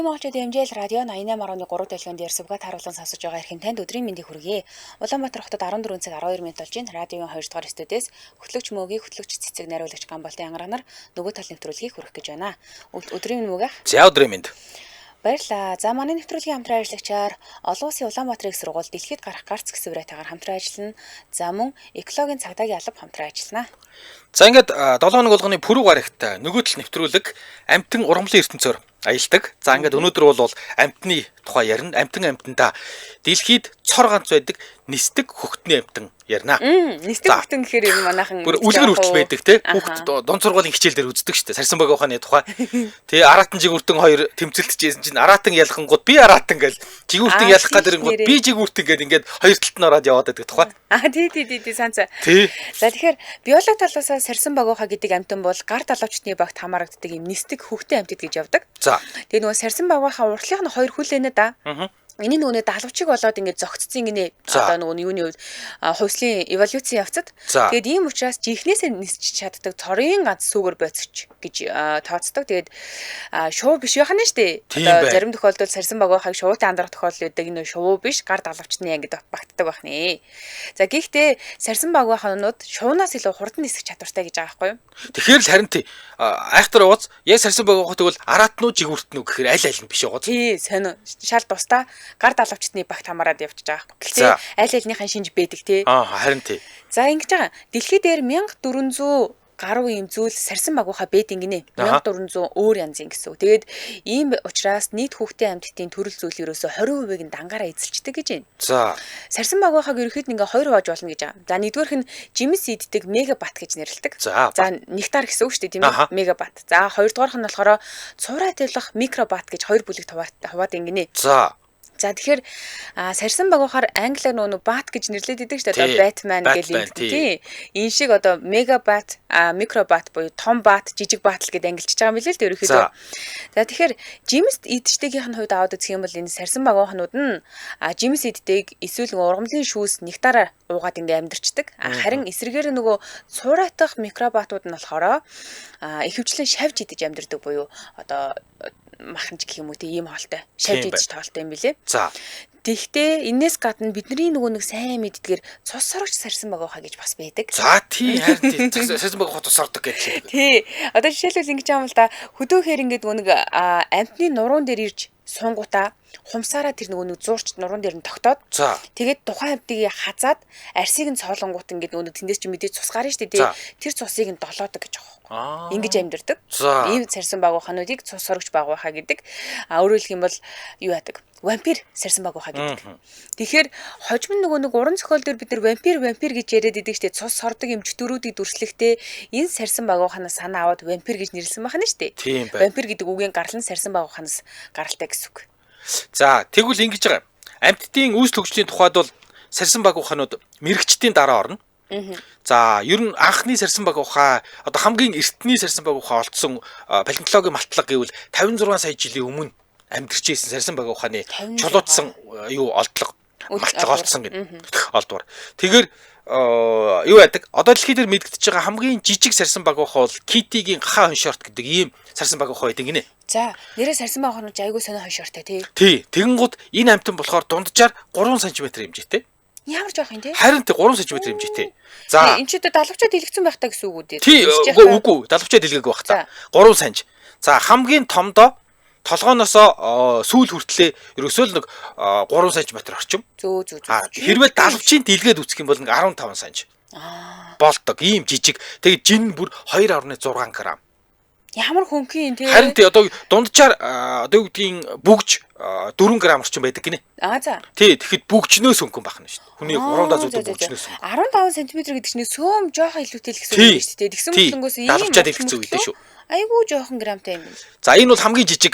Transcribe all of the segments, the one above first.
Монголчуудын MJL радио 88.3 дэлгэн дээр сүвгат харуулсан сонсож байгаа эрхэм танд өдрийн мэндийг хүргэе. Улаанбаатар хотод 14 цаг 12 минут болж байна. Радиогийн 2 дугаар студиэс хөтлөгч Мөөгийн хөтлөгч Цэцэг найруулагч Гамбалтын ангаранаар нөгөө тал нэвтрүүлгийг хүргэх гэж байна. Өдрийн мэнд Мөг ах. За өдрийн мэнд. Баярлалаа. За манай нэвтрүүлгийн хамтран ажиллагчаар олон улсын Улаанбаатар их сургууль дэлхийд гарах гарц гэсэн уриатайгаар хамтран ажиллана. За мөн экологийн цагдаагийн алба хамтран ажиллана. За ингээд 7 хоног болгоны пүрэв гарагт нөгөө тал нэвтрүүлэг амтан ургамлын ертөнцөөр аялдаг. За ингээд өнөөдөр бол амтны тухай ярина. Амтан амтандаа дэлхийд цор ганц байдаг нисдэг хөхтний амтан ярина. Нисдэг хөхтөн гэхээр юм манайхан бүр үлгэр хүртэл байдаг те. Хүүхд дунд сургуулийн хичээл дээр үздэг шүү дээ. Сарсан баг ухааны тухай. Тэ аратан жигүүртэн хоёр тэмцэлтжсэн чинь аратан ялхангууд би аратан гэл жигүүртэн ялах гадарингууд би жигүүртэн гэл ингээд хоёр талд нь ороод яваад байдаг тухай. Аа тий тий тий тий санц. За тэгэхээр биологи талаасаа сарсан багууха гэдэг амтан бол гар далавчны багт хамаарагддаг юм нисдэг хөхтөн амьтад гэж явдаг. За. Тэгээ нөгөө сарсан багууха уртлынх нь хоёр хүлээнэ да. Аа. Энэ нөгөө далавчиг болоод ингээд зогцсон гинэ. Одоо нөгөө юуны хувьд хувьслын эволюцийн явцад. Тэгээд ийм учраас жинхнээсээ нисч чаддаг цорын ганц сүүгэр боцогч гэж тооцдог. Тэгээд шувуу биш байх нь шүү дээ. Одоо зарим тохиолдолд сарсан багуухайг шувуутай андарах тохиолдол байдаг. Энэ шувуу биш, гар далавчны ангид багтдаг байх нэ. За гэхдээ сарсан багууханууд шуунаас илүү хурдан нисэх чадвартай гэж байгаа байхгүй юу? Тэгэхээр л харин тий айхтар ууц яг сарсан багуухай тэгвэл араат нь уу жигүүрт нь үү гэхээр аль аль нь биш ууц. Тий, сонь шал тусдаа гар далавчтны багт хамаарад явчихж байгаа байхгүй. Гэхдээ аль альныхаа шинж байдаг тий. Аа харин тий. За ингэж байгаа. Дэлхий дээр 1400 гаруй юм зүйл сарсан багуухай бэдин гинэ. 1400 өөр янзын гэсэн үг. Тэгээд ийм учраас нийт хүүхдийн амьтдын төрөл зүйл ерөөсө 20%-ийг нь дангаараа эзэлждэг гэж байна. За. Сарсан багуухайг ерөнхийд нь ингээ хоёр хувааж болно гэж байгаа. За нэгдүгээрх нь жимс иддэг мегабат гэж нэрлэдэг. За нектар гэсэн үг шүү дээ тийм ээ. Мегабат. За хоёрдугаарх нь болохоор цуурай тавилах микробат гэж хоёр бүлэгт хуваад ингэнэ. За. За тэгэхээр сарсан багуухаар англиар нөгөө бат гэж нэрлэдэг идэг шүү дээ. Одоо Batman гэл юм тий. Энэ шиг одоо мегабат, микробат буюу том бат, жижиг бат л гэдээ ангилчиж байгаа юм билээ л дээ ерөнхийдөө. За тэгэхээр жимс идчдэгийнх нь хувьд аваад үзэх юм бол энэ сарсан багуухнууд нь жимс иддэг эсвэл ургамлын шүүс нектараар уугаад ингээ амьдарчдаг. Харин эсрэгээр нөгөө цуураатах микробатууд нь болохоор ихэвчлэн шавж идэж амьдардаг буюу одоо маханч гэх юм уу тийм хоолтой шавж идэж тоолтой юм билээ. За. Тэгвэл энээс гадна бидний нөгөө нэг сайн мэддгээр цус сорогч сарсан багуухай гэж бас байдаг. За тий харин тий сарсан багуухай цус сордог гэж. Тий. Одоо жишээлбэл ингэж юм л да хөдөөхөр ингээд нөгөө нэг амтны нуруун дээр ирж сунгуудаа хумсаараа тэр нөгөө нэг зуурч нуруунд дээр нь тогтоод тэгээд тухайн амтыг хазаад арсыг нь цоолонгууд ингээд нөгөө тэндээс чи мэдээж цус гарна шүү дээ. Тэр цусыг нь долоодог гэж байгаа байхгүй. Ингэж амьдэрдэг. Ийм сарсан багуухануудыг цус сорогч багуухай гэдэг. А өөрөөр хэлэх юм бол юу яадаг? Вампир сарсан багуухай гэдэг. Тэгэхээр хожим нь нөгөө нэг уран зохиол дээр бид нар вампир гэж яриад идэг штэ цус сордог юм чөтгөрүүдийг дүрслэхдээ энэ сарсан багууханаас санаа аваад вампир гэж нэрлсэн байна штэ. Вампир гэдэг үгийн гарал нь сарсан багууханаас гаралтай гэсэн үг. За тэгвэл ингэж байгаа. Амьтдын үүсэл хөгжлийн тухайд бол сарсан багууханууд мэрэгчдийн дараа орно. За ер нь анхны сарсан багуухай одоо хамгийн эртний сарсан багуухай олдсон палеонтологийн малтлага гэвэл 56 сая жилийн өмнө амьдарч ирсэн сарсан багууханы чулуутсан юу олдлого малтлага олдсон гэдэг олдвор. Тэгэхээр юу яадаг? Одоо дэлхий дээр мэдэгдэж байгаа хамгийн жижиг сарсан багуухай бол Китигийн гахаа хоншорт гэдэг ийм сарсан багуухай байдаг гинэ. За нэрээ сарсан багуухай нь айгүй сонио хоншортой тий. Тий. Тэгэнгүүт энэ амьтан болохоор дунджаар 3 см хэмжээтэй. Ямар жоох юм тий? Харин тий 3 см хэмжээтэй. За энэ ч одоо далавчаа дэлгэцэн байх та гэсэн үг үү тий? Тий үгүй далавчаа дэлгээгүй байх та. 3 см. За хамгийн томдоо толгооноосоо сүүл хүртлээ ерөөсөө л нэг 3 см орчим. Зөө зөө зөө. Хэрвээ далавчийн дэлгээд үзэх юм бол нэг 15 см. Болдог. Ийм жижиг. Тэгээд жин бүр 2.6 г. Ямар хөнгөн юм тий? Харин тий одоо дунджаар одоо юу гэдгийг бүгж 4 г орчим байдаг гинэ. Аа за. Тий тэгэхэд бүгжнөөс хөнгөн бахна шүү дээ. Хүний гурвандаа зүудэн бүгжнөөс хөнгөн. 15 см гэдэг чинь сөөм жоохон илүүтэй л гэсэн үг шүү дээ. Тэгсэн мөртлөнгөөс ийм далавчаа дэлгэцэн үедээ шүү. Айгүй жоохон грамтай юм байна. За энэ бол хамгийн жижиг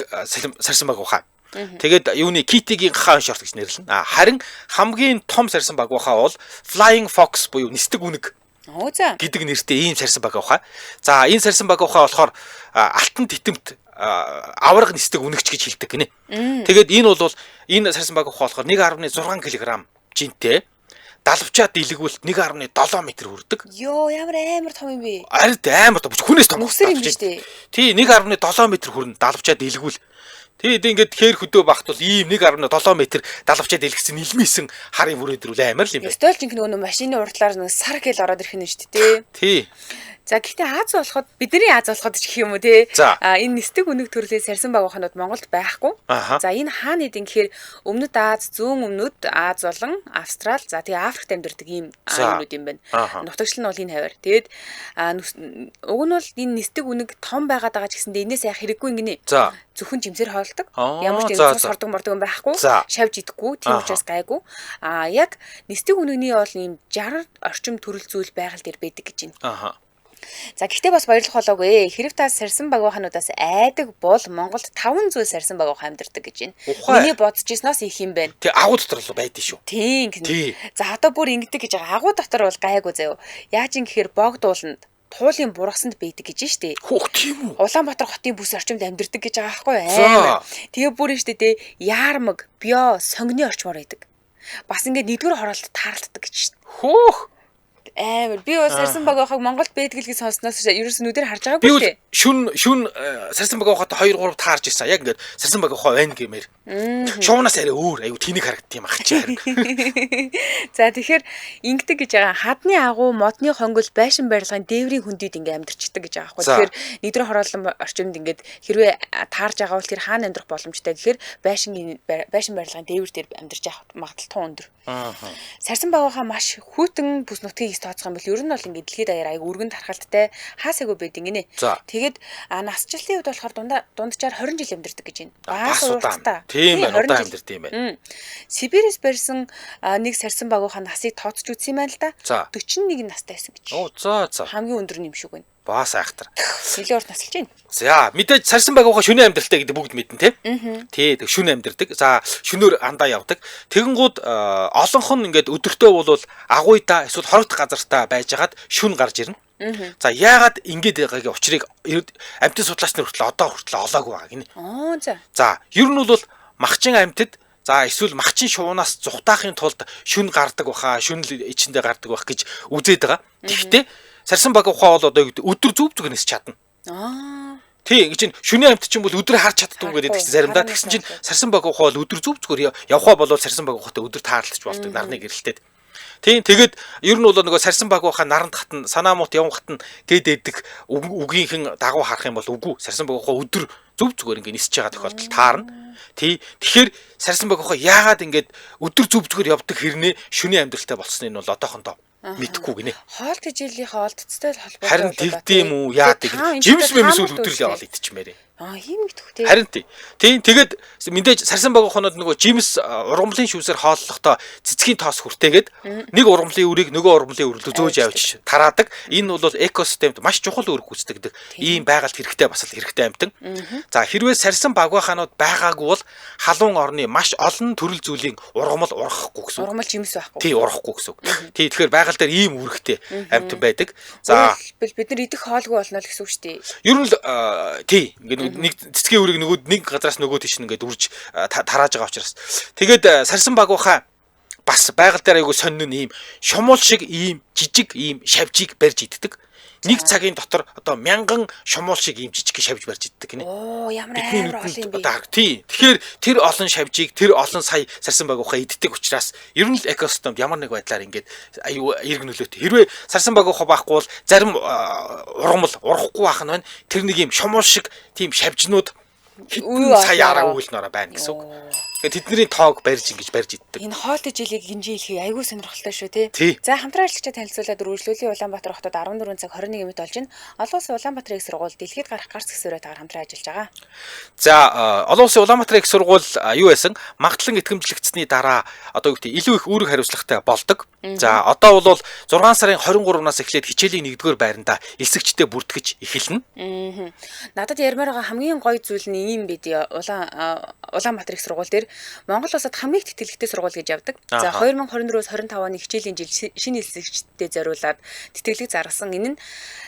сарсан багуухай. Тэгээд юуны Китигийн гахаа хоншорт гэж нэрлэнэ. А харин хамгийн том сарсан багуухай бол Flying Fox буюу нисдэг үнэг гэдэг нэртэй ийм сарсан багуухай. За энэ сарсан багуухай болохоор алтан титэмт аварга нисдэг үнэгч гэж хэлдэг гинэ. Тэгээд энэ бол энэ сарсан багуухай болохоор 1.6 кг жинтэй. Далавчаа дэлгүүл 1.7 м хүрдэг. Йоо ямар амар том юм бэ? Арид амар том. Хүнээс том. Нүсэр юм биш үү? Тий 1.7 м хүрнэ далавчаа дэлгүүл. Тэгээд ингээд хээр хөдөө багт бол ийм 1.7 м далавчаад дэлгэсэн нэлмийсэн харын бүрээ дөрүүл амар л юм байна. Ёстой л жинхэнэ нөгөө машины урдлаар нэг сар гэл ороод ирэх нь шүү дээ. Тий. За гэхдээ Аз болоход бидний Аз болоход ч гэх юм уу те. За. А энэ нисдэг үнэг төрлийн сарсан багууханууд Монголд байхгүй. Аха. За энэ хаана идэв гэхээр Өмнөд Аз, Зүүн Өмнөд Аз болон Австрал, за тэгээ Африкт амьдардаг ийм За. юмнууд юм байна. Аха. Нутагшил нь бол энэ хавар. Тэгээд уг нь бол энэ нисдэг үнэг том байгаад байгаа ч гэсэндээ энэс яах хэрэггүй ингэнэ. За. Зөвхөн жимсээр хоолдог. Аа, Ямар ч за, юм цус за. хордог мордог юм байхгүй. За. Шавж идэхгүй. Тийм Аха. учраас гайгүй. А яг нисдэг үнэгний бол ийм 60 орчим төрөл зүйл байгаль дээр байдаг гэж байна. Аха. За гэхдээ бас баярлах болоогүй. Хэрв та сарсан багуухануудаас айдаг бол Монголд 5 зүйл сарсан багуухан амьдардаг гэж байна. Ухай. Миний бодож ирсноос их юм байна. Тэг агуу дотор л байдэн шүү. Тийм гэнэ. Тий. За одоо бүр ингэдэг гэж байгаа. Агуу дотор бол гайгүй заяо. Яаж юм гэхээр богдууланд туулын бургасанд байдаг гэж штэ. Хөөх тийм үү? Улаанбаатар хотын бүс орчимд амьдардаг гэж байгаа байхгүй юу? За. Амар. Тэгээ бүр нь штэ те яармаг, био, сонгоны орчмоор байдаг. Бас ингээд нэгдүгээр хороолт таарлтдаг гэж штэ. Хөөх. Амар. Би бол сарсан багуухаг Монголд байдаг л гэж сонсноос ерөөс нүдээр харж Би байгаагүй бол штэ. шүн сарсан багуухатай 2 3 таарж ирсэн. Яг ингээд сарсан багуухай байна гэмээр. Шуунаас арай өөр аюу тэнэг харагддаг юм ах чи харин. За тэгэхээр ингэдэг гэж байгаа. Хадны агуу, модны хонгол, байшин барилгын дээврийн хөндийд ингээ амьдарчдаг гэж байгаа байхгүй. За. Тэгэхээр нэгдүгээр хорооллон орчимд ингээд хэрвээ таарж байгаа бол тэр хаана амьдрах боломжтой гэхээр байшин барилгын дээвэр дээр амьдарч явах магадлал тун өндөр. Сарсан багуухаа маш хүйтэн бүс нутгийг их тооцох юм бол ер нь бол ингээд дэлхийд даяар аяг өргөн тархалттай хаасаагүй байдаг гинэ. За. Тэгээд насжилтын үед болохоор дунджаар 20 жил амьдардаг гэж байна. Бас удаан. урттай. Тийм байна, 20 удаан жил. амьдард юм байна. Сибирэс барьсан нэг сарсан багуухаа насыг тооцож үзсэн юм байна л да. За. 41 настай байсан гэж. Оо за за. Хамгийн өндөр нь юм шиг байна. Бас айхтар. Нэлээд урт насалж байна. За мэдээж сарсан багуухай шөнийн амьдралтай гэдэг бүгд мэднэ те. Тий, тэг шөнө амьдардаг. За шөнөөр андаа явдаг. Тэгэнгүүт олонх нь ингээд өдөртөө бол агуйдаа эсвэл хорогдох газартаа байжгаад шүн гарч ирнэ. За яагаад ингэж байгаагийн учрыг амьтан судлаач нар хүртэл одоо хүртэл олоогүй байгаа гинэ. Аа за. За ер нь бол махчин амьтад за эсвэл махчин шуунаас зугатаахын тулд шүн гардаг баха, шүн л ичэндээ гардаг бах гэж үзээд байгаа. Тэгэхдээ сарсан багуухай бол одоо юу гэдэг өдөр зүв зүг нисч чадна. Аа. Тий, ингэж чинь шүний амьт чинь бол өдөр харж чаддгүй гэдэг чинь заримдаа Харахгүй, тэгсэн чинь харахгүй. сарсан багуухай бол өдөр зүв зүгээр явхаа болвол сарсан багуухайтай өдөр таарлаж болдог нарны гэрэлтэд. Тийм тэгээд ер нь бол нөгөө сарсан багуухай наранд хатна, санаа мут явн хатна гэд эдэг үгийнхэн дагуу харах юм бол үгүй сарсан багуухай өдөр зүв зүгээр ингэ нисэж байгаа тохиолдолд таарна. Тий, тэгэхээр сарсан багуухай яагаад ингэж өдөр зүв зүгээр явдаг хэрнээ шүний амьдралтай болсныг нь бол одоохондоо мэдэхгүй гинэ. Хоол тэжээлийнхээ олдцтой л холбоотой Харин болоо да, тэгдэм тий. үү яадаг. Тэгээ та энэ Жимс дээр мэмс таамаг үл өдөр л дүүрсэн. яваал идчихмээр. Аа ийм мэдэх тий. Харин тий. Тийм тэгээд мэдээж сарсан багууханууд нөгөө жимс ургамлын шүүсээр хооллохдоо цэцгийн тоос хүртээгээд нэг ургамлын үрийг нөгөө ургамлын үрлөө зөөж авчиж тараадаг. Энэ бол экосистемд маш чухал үүрэг гүйцэтгэдэг. Ийм байгальд хэрэгтэй бас л хэрэгтэй амьтан. За хэрвээ сарсан багууханууд байгаагүй бол халуун орны маш олон төрөл зүйлийн ургамал ургахгүй гэсэн үг. Ургамал жимс байхгүй. Тий ургахгүй гэсэн үг. Тий тэгэхээр байгаль дээр ийм үүрэгтэй амьтан байдаг. За Тэгвэл бид нар идэх хоолгүй болно л гэсэн үг шүү дээ. Ер нь л тий ингээд нэг цэцгийн үрийг нөгөө нэг газраас нөгөө тийш нь ингээд үрж тарааж байгаа учраас. Тэгээд сарсан багуухай бас байгаль дээр айгүй сонин нь ийм шумуул шиг ийм жижиг ийм шавжийг барьж иддэг. Нэг цагийн дотор одоо мянган шумуул шиг ийм жижиг шавж барьж иддэг гинэ. Оо ямар Бидний амар олон юм нүдэнд бэ. одоо хараг. Тий. Тэгэхээр тэр олон шавжийг тэр олон сая сарсан багуухай иддэг учраас ер нь л экосистемд ямар нэг байдлаар ингээд аюу эрг нөлөөтэй. Хэрвээ сарсан багуухай байхгүй бол зарим ургамал урахгүй байх нь байна. Тэр нэг юм шумуул шиг тийм шавжнууд Үе хэдэн саяараа олноороо. үйлнөрөө байна гэсэн үг. Тэгэхээр тэдний тоог барьж ингэж барьж иддэг. Энэ хоол тэжээлийг гинжин хэлхий айгүй сонирхолтой шүү тий. Тий. За хамтран ажиллагчид танилцуулаад үргэлжлүүлээ Улаанбаатар хотод 14 цаг 21 минут болж байна. Олон улсын Улаанбаатар их сургууль дэлхийд гарах гарц гэсвэрээ тагаар хамтран ажиллаж байгаа. За олон улсын Улаанбаатар их сургууль юу байсан? Магадлан итгэмжлэгдсэний дараа одоо юу гэдэг илүү их үүрэг хариуцлагатай болдог. За одоо бол 6 сарын 23-наас эхлээд хичээлийн 1-р байранда элсэгчтэй бүртгэж эхэлнэ. Надад ярмаар байгаа хамгийн гоё зүйл нь ийм бид Улаанбаатар их сургууль дээр Монгол улсад хамгийн их тэтгэлэгтэй сургууль гэж явдаг. За 2024-өөс 25 оны хичээлийн жил шинэ элсэгчдэд зориулаад тэтгэлэг заргасан. Энэ нь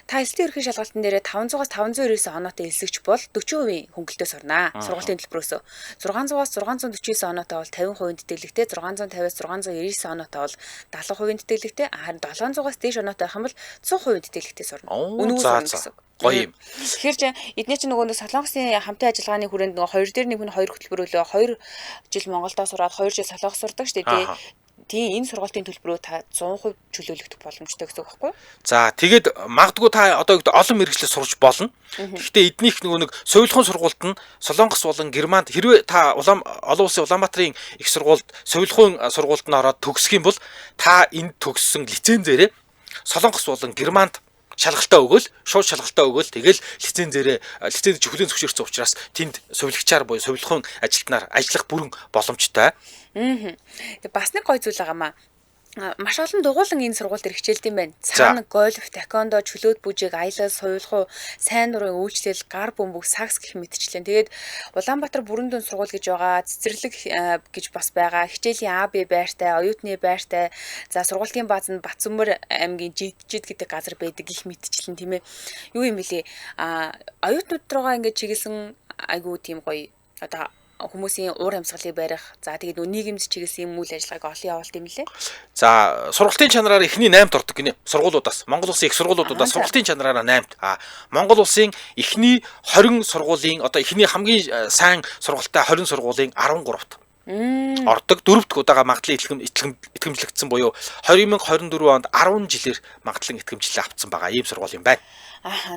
та элсэлтийн ерөнхий шалгалтын дээрээ 500-аас 599 оноотой элсэгч бол 40% хөнгөлтөө сурнаа. Сургуулийн төлбөрөөсөө 600-аас 649 оноотой бол 50% тэтгэлэгтэй, 650-аас 699 оноотой бол 70% тэтгэлэгтэй, харин 700-аас дээш оноотой байх юм бол 100% тэтгэлэгтэй сурна. Оо, Үнэгүй за, сурна за. гэсэн үг. Гоё юм. Тэгэхээр чи эдний чинь нөгөө нэг Солонгосын хамтын ажиллагааны хүрээнд нөгөө 2 дээр нэг хүн 2 хөтөлбөрөөлөө 2 жил Монголдо сураад 2 жил Солонгос сурдаг шүү дээ. Тийм энэ сургалтын төлбөрөө та 100% чөлөөлөгдөх боломжтой гэсэн үг байхгүй юу? За тэгээд магадгүй та одоо юу гэдэг олон мэргэжлээр сурч болно. Гэхдээ эднийх нөгөө нэг сувилахын сургуульд нь Солонгос болон Германд хэрвээ та олон улсын Улаанбаатарын их сургуульд сувилахын сургуульд нь ороод төгсөх юм бол та энд төгссөн лицензээрээ Солонгос болон Германд шалгалтаа өгөөл, шууд шалгалтаа өгөөл, тэгэл лицензээрээ лиценз хүлээн зөвшөөрсөн учраас тэнд сувилагчаар буюу сувилахын ажилтнаар ажиллах бүрэн боломжтой. Тэг бас нэг гоё зүйл байгаа маа. Маш олон дугуулan энэ сургууль дээр хичээлдэг юм байна. Цаана гольф, таеквондо, чөлөөт бүжиг, аялал, суйлах, сайн дурын үйлчлэл, гар бөмбөг, сакс гэх мэтчлэн. Тэгээд Улаанбаатар бүрэн дүн сургууль гэж байгаа, цэцэрлэг гэж бас байгаа. Хичээлийн А, Б байртай, оюутны байртай. За сургуулийн бааз нь Батсүмэр аймгийн Жиджид гэдэг газар байдаг гэх мэтчлэн тийм ээ. Юу юм бэлээ? Оюутнууд руугаа ингээд чиглэсэн айгуу тийм гоё одоо хүмүүсийн уур амьсгалыг барих. За тэгээд нөө нийгэмд чиглэсэн юм үйл ажиллагааг олон явуулт юм лээ. За сургалтын чанараар эхний 8-д ордог гинэ. Сургуулиудаас Монгол улсын их сургуулиудаас сургалтын чанараараа 8-д. Монгол улсын эхний 20 сургуулийн одоо эхний хамгийн сайн сургалттай 20 сургуулийн 13-т ордог. 4 дахь удаага магадлан итгэмжлэгдсэн буюу 2024 онд 10 жилээр магадлан итгэмжлэлээ авцсан байгаа ийм сургууль юм байна.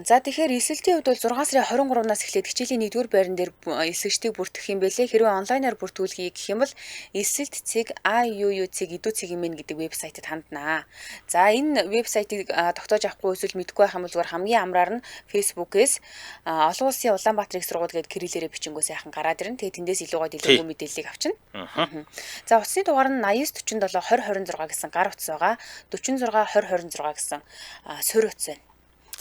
За тэгэхээр элсэлтийн хувьд бол 6 сарын 23-наас эхлээд хичээлийн 1-р байран дээр элсэгчдийг бүртгэх юм бэлээ. Хэрвээ онлайнаар бүртгүүлэхийг гэх юм бол элсэлт.iuu.edu цэг.mn гэдэг вебсайтад ханднаа. За энэ вебсайтыг тогтоож авахгүй эсвэл мэдэхгүй байх юм бол зүгээр хамгийн амраар нь Facebook-ээс олон улсын Улаанбаатар их сургууль гээд кириллээрээ бичингөө сайхан гараад ирнэ. Тэгээд тэндээс илүү гоё дэлгэрэнгүй мэдээллийг авчна. За утасны дугаар нь 89 47 20 26 гэсэн гар утас байгаа. 46 20 26 гэсэн суурь утас байна.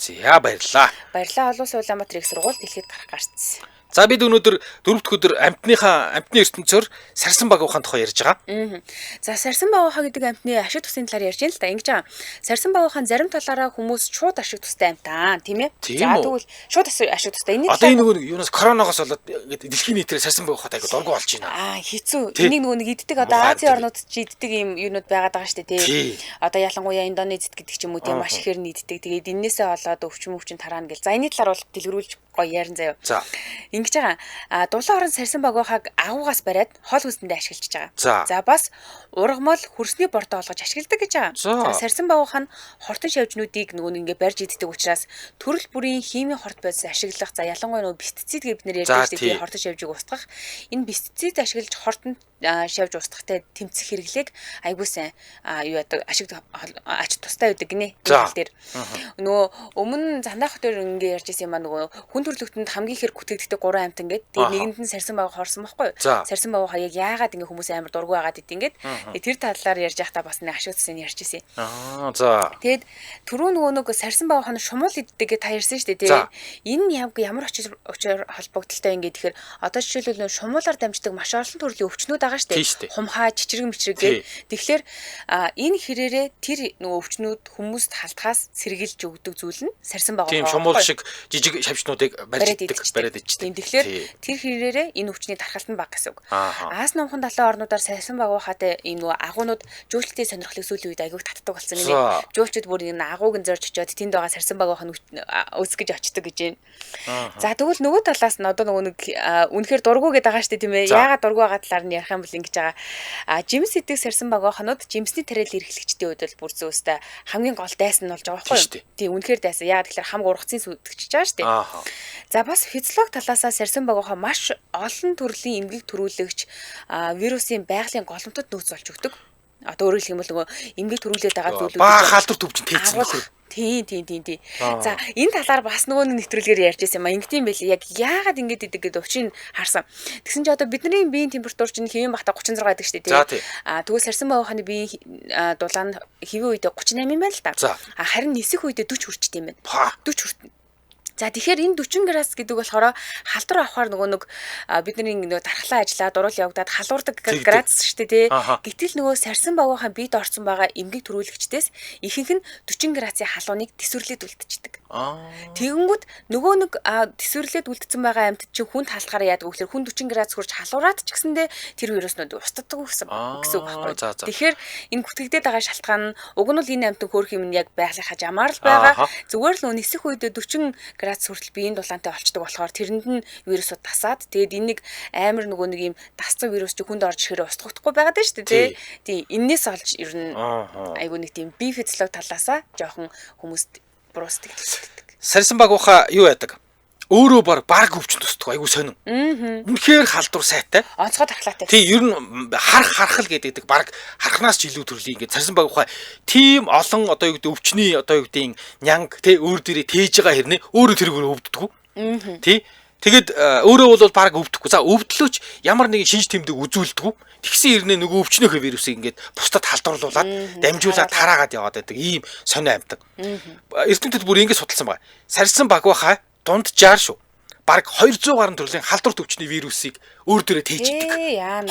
За баярлалаа. Баярлалаа олон улсын Улаанбаатар их сургууль дэлхийд гарах гарцсан. За бид өнөөдөр дөрөв дэх өдөр амьтны ертөнцөөр сарсан багуухын тухай ярьж байгаа. За сарсан багуухаа гэдэг амьтны ашиг тусын талаар ярьж байна л да. Ингэж байгаа. Сарсан багуухаа зарим талаараа хүмүүс шууд ашиг тустай амьтаа, тийм ээ. За тэгвэл шууд ашиг тустай. Энэ одоо энэ нөгөө юунаас коронавигоос болоод дэлхийн нийтээр сарсан багуухад айгу дургу болж байна. Хэцүү. Энийг нөгөө нэг иддэг одоо Азийн орнууд ч иддэг юм юунууд байгаад байгаа шүү дээ, тийм. Одоо ялангуяа Индонезид гэдэг ч юм уу тийм маш ихээр нь иддэг. Тэгээд энээсээ болоод өвчин тараана гэл. За энэний талаар бол дэлгэрүүлж гоё ярин заяа. За. Ингэж байгаа. Дулаан орон сарсан багуухааг агуугаас бариад хоол хүнсэндээ ашиглаж байгаа. За бас ургамал хөрсний бордоо олгож ашигладаг гэж байгаа. За сарсан багуухаа нь хортон шавжнуудыг нөгөө нэг ингээ барьж иддэг учраас төрөл бүрийн химийн хорт бодис ашиглах. За ялангуяа нөгөө пестицид гэж бид нэр ярьдаг шүү дээ. Хортон шавжийг устгах. Энэ пестицид ашиглаж хортон шавж устгахтай тэмцэх хэрэглээг айгуу сайн юу яадаг ашиг ач тустай байдаг гинэ. Энэ дээр нөгөө өмнө зандаах дээр ингээ ярьж ирсэн юм а нөгөө хүн төрөлхтөнд хамгийн ихээр гүтгэгддэг 3 амьтан гээд тэгээд нэгэнд нь сарсан баг хорсон байхгүй юу? Сарсан баг хаяг яагаад ингээ хүмүүс амар дургүй байгаад идэв ингээд тэр талаар ярьж байхдаа бас нэг ашиг тусыг ярьж ирсэн. За. Тэгээд түрүү нөгөө нэг сарсан баг хон шумуул иддэг гэж та ярьсан шүү дээ тий. Энэ ямар учир холбогдолтой ингээд тэгэхээр одоо жишээлбэл нөгөө шумуулаар дамждаг маш олон төрлийн өвчнүүд байгаа шүү дээ. Хумхаа, чичрэг мичрэг гээд тэгэхээр энэ хэрээрээ тэр нөгөө өвчнүүд хүмүүст халтахаас сэргийлж өгдөг зүйл нь сарсан баг. Тийм шумуул шиг жижиг шавжнуудыг барьж иддэг, бариад ичдэг. Тэгэхээр тэр хэрээрээ энэ өвчний тархалт нь бага гэсэн үг. Аас номхон далайн орнуудаар сарсан багуухаатай ийм нөгөө агуунууд жуулчдын сонирхлыг сүүлийн үед айгүйх татдаг болсон гинэ. Жуулчид бүр энэ агууг нь зорж очиод тэнд байгаа сарсан багуухаа нь үүсгэж очдөг гэж байна. За тэгвэл нөгөө талаас нь одоо нөгөө нэг үнэхээр дургу гэдэг байгаа шүү дээ тийм ээ. Яагаад дургу байгаа талаар нь ярих юм бол ингэж байгаа. Жимс идэх сарсан багууханууд жимсний тариал эрхлэгчдийн үед бол бүр зөөстэй хамгийн гол дайсан нь болж байгаа байхгүй юу? Тийм үнэхээр дайсан. Яагаад гэхээр хамаг ургацын сүйтгэж байгаа шүү дээ. За бас физиолог талаасаа сарсан багуухаа маш олон төрлийн эмгэг төрүүлэгч вирусын байгалийн голомтод нөөц болж өгдөг. Одоо өөрөөр хэлэх юм бол нөгөө эмгэг төрүүлээд байгаа зүйлүүд баа халдвар төвчин тээцсэн нөхөр. Тийм. За энэ талаар бас нөгөө нэг нэвтрүүлгээр ярьж байсан юм а. Ингэдэм байлээ. Яг яагаад ингэж идэг гэдэг учрыг харсан. Тэгсэн чи одоо бидний биеийн температур чинь хэвийн багтаа 36 байдаг шүү дээ. Тийм. Тэгвэл сарсан багууханы биеийн дулаан хэвийн үедээ 38 юм байна л та. Харин нисэх үедээ 40 хүрчтэй юм байна. 40 хүртэн. За тэгэхээр энэ 40 градус гэдэг болохоор халдвар авахар нөгөө нэг бидний нөгөө тархлаа ажиллаа дуруул явагдаад халуурдаг градус шүү дээ тий. Гэтэл нөгөө сарсан багуухаа бид орсон байгаа эмгэг төрүүлэгчдээс ихэнх нь 40 градусын халууныг тэсвэрлээд үлдчихдэг. Тэгэнгүүт нөгөө нэг тэсвэрлээд үлдсэн байгаа амьтад чинь хүнд халахаар яадаг вэ гэхээр хүн 40 градус хүрч халуураад ч гэсэндээ тэр вируснууд устддаг гэсэн үг байхгүй. Тэгэхээр энэ гүтгэгдээд байгаа шалтгаан нь уг нь бол энэ амьтан хөөх юм нь яг байгалийнхаа жамаар л байгаа. Зүгээр л нисэх үедээ 40 градус хүртэл биеийн дулаантай болчдөг болохоор тэрэнд нь вирусууд тасаад тэгээд энэ нэг амар нөгөө нэг юм дасцсан вирус чи хүнд орж ирэхээр устгагдахгүй байгаад байна шүү дээ тий. Эннээс олж ер нь айгүй нэг тийм бие физиологи талаасаа жоохон хүмүүст буруу сэтгэл төрдөг. Сарсан багууха юу яадаг? Өөрөө баг өвчин тусдаг айгүй сонин. Үнэхээр халдвар сайтай. Онцгой тархлаатай. Тий, ер нь харах хархал гэдэг баг хархнаас ч илүү төрлийн ингээд сарсан багууха тийм олон одоо юу гэдэг өвчний одоо юу гэдгийг нянг тий өөр дээрээ тээж байгаа хэрнээ өөрөө тэргээр өвддөг. Тий. Тэгээд өөрөө бол баг өвдөхгүй. За өвдлөөч ямар нэгэн шинж тэмдэг үзүүлдэггүй. Тэгсэн хэрнээ нөгөө өвчнөөхөө вирусыг ингээд бусдад халдварлуулад дамжуулаад тараагаад яваад байдаг ийм сонио амьтан. Эрдэмтэд бүр ингэж судалсан байгаа. Сарсан багвахаа дунджаар шүү. Бараг 200 гаруй төрлийн халдвар төвчний вирусыг өөр дөрөө тээждэг.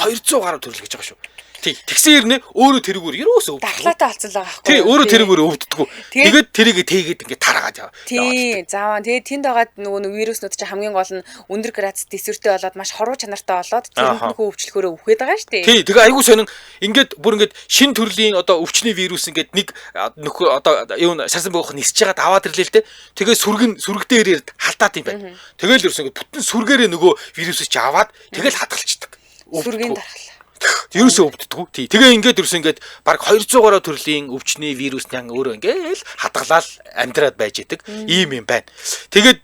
200 гаруй төрөл гэж байгаа шүү. Тий. Тэгсэн хэрнээ өөрөө тэрүүгээр ерөөсөө өвддөг. Дархлаатай олцсон л байгаа байхгүй. Тий, өөрөө тэрүүгээр өвддөг. Тэгээд тэрийг тээгээд ингээд тараагаад яваа. Тий, зааван. Тэгээд тэнд байгаа нөгөө нэг вируснууд чинь хамгийн гол нь өндөр градус тэсвэртэй болоод маш хоруу чанартай болоод тэрэнд нөхөө өвчлөхөөрөө үхээд байгаа шүү дээ. Тий, тэгээ айгүй сонин ингээд бүр ингээд шин төрлийн одоо өвчний вирус ингээд нэг нөхөө одоо юу сарсан бөөх нисэж байгаад аваад ирлээ л дээ. Тэгээ сүргэн сүрэг дээрээ халдаад юм байна. Тэгэл ерөөсөө ингээд бүтэн сүргээрээ нөгөө вирусыг чи аваад тэгэл хадгалцдаг. Сүргийн дархлаа. Ерөөсөө өвддөггүй. Тий. Тэгээ ингээд ерөөсөө ингээд баг 200 гаруй төрлийн өвчний вирус нян өөрөө ингээд хадгалаад амьдраад байж идэг. Ийм юм байна. Тэгээд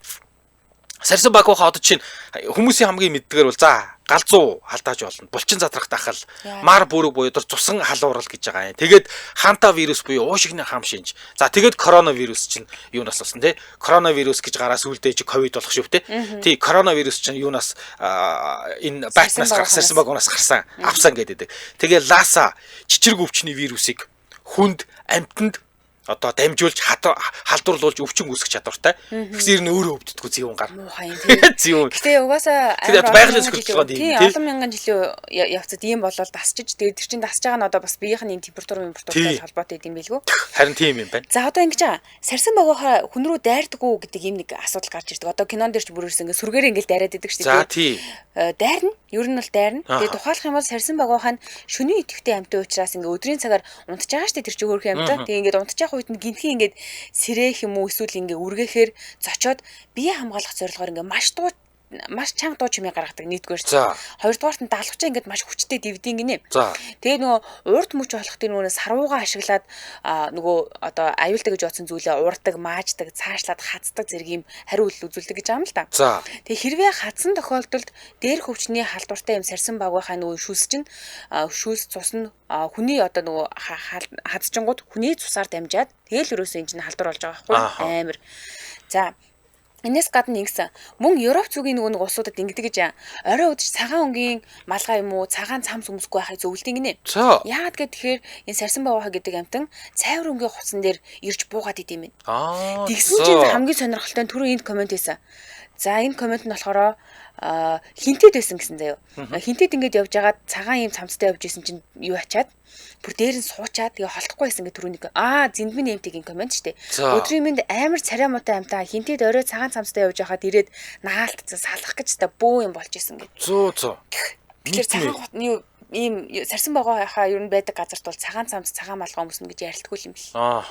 сарсан багууха одоо чинь хүмүүсийн хамгийн мэддгээр бол за галзуу халдааж болно. Булчин задрах дахал, мар бүрэг буюу цусан халуурал гэж байгаа юм. Тэгээд ханта вирус буюу уушигны хам шинж. За тэгээд коронавирус чинь юунаас болсон те? Коронавирус гэж гараа сүүлдээ чи ковид болох шүү те. Тий, коронавирус чинь юунаас энэ байтнаас гарсан, сарсан багуунаас гарсан, авсан гэдэг. Тэгээд ласа чичирэг өвчний вирусыг хүнд амьтанд одоо дамжуулж халдварлуулж өвчин үүсгэх чадвартай. Тэгсэн ер нь өөрөө өвддөггүй зэвүүн гар. Муухай юм тийм. Зэвүүн. Гэтэ угаасаа байгалийн сөхөлдөлгөөнд юм тийм. Олон мянган жилийн явцад ийм болол дасчиж тэгээд тэр чинь дасж байгаа нь одоо бас биеийнх нь температуртай холбоотой юм билгүү. Харин тийм юм байна. За одоо ингэж байгаа. Сарсан багууха хүн рүү дайрдаггүй гэдэг ийм нэг асуудал гарч ирдэг. Одоо кинон дээр ч бүрээрс ингэ сүргээрээ ингээл дайраад идэг шүү дээ. За тий. Дайрна. Ер нь бол дайрна. Тэгээд тухайлах юм бол сарсан багууха нь шөнийн идэвхтэй амьтан учраас ингээ өдрийн цагаар унтж байгаа шүү дээ тэр чинь хөөрхөн амьтан. Тэгээд ингээд унтж явах үед нь гинтхий ингээд сэрэх юм уу эсвэл ингээ үргээхээр зочоод бие хамгаалах зорилгоор ингээ маш чанга дуу чимээ гаргадаг нийтдгээр. Хоёрдугаарт нь далавчаа ингээд маш хүчтэй дивдийн гинэ. Тэгээ нөгөө урд мөч болох тэр нөгөө сарвуугаа ашиглаад нөгөө одоо аюултай гэж бодсон зүйлээ урддаг, мааждаг, цаашлаад хацдаг зэрэг юм хариу үйлдэл үзүүлдэг гэж байгаа юм л та. Тэгээ хэрвээ хадсан тохиолдолд дээр хөвчний халдвартай юм сарсан багийнхаа нөгөө шүлс чинь шүлс цус нь хүний одоо нөгөө хадчингууд хүний цусаар дамжаад тэгэл ерөөсөө энэ чинь халдвар болж байгаа байхгүй амар. За энэс гадна ингэсэн. Мөн Европ зүгийн нөгөө нэг улсуудад ингэдэг гэж орой үдч цагаан өнгийн малгай юм уу цагаан цамц өмсөхгүй байхыг зөвлөдөг гинэ. Яагаад гэхээр энэ сарсан багууха гэдэг амтан цайвар өнгийн хувцсан дээр ирж буугаад идэм юм. Тэгсэн чинь хамгийн сонирхолтой нь түрүү энд комент хийсэн. За энэ комент нь болохоор хинтэд байсан гэсэн заяо. Хинтэд ингээд явж байгаад цагаан ийм цамцтай явж исэн чинь юу ачаад бүр дээр нь суучаад тэгээ холдохгүй байсан гэх түрүүнийг зэндмэн эмтгийн комент штэ. Өдрийн мэнд амар царай муутай амтаа хинтэд орой цагаан цамцтай явж байхад ирээд наалтцсан салах гэж та бөө юм болж исэн гэд. Зөө зөө. Тэгэхээр цагаан юу ийм сарсан багийнхаа ер нь байдаг газарт бол цагаан цамц цагаан малгай өмснө гэж ярилдаггүй юм бэл. Аа.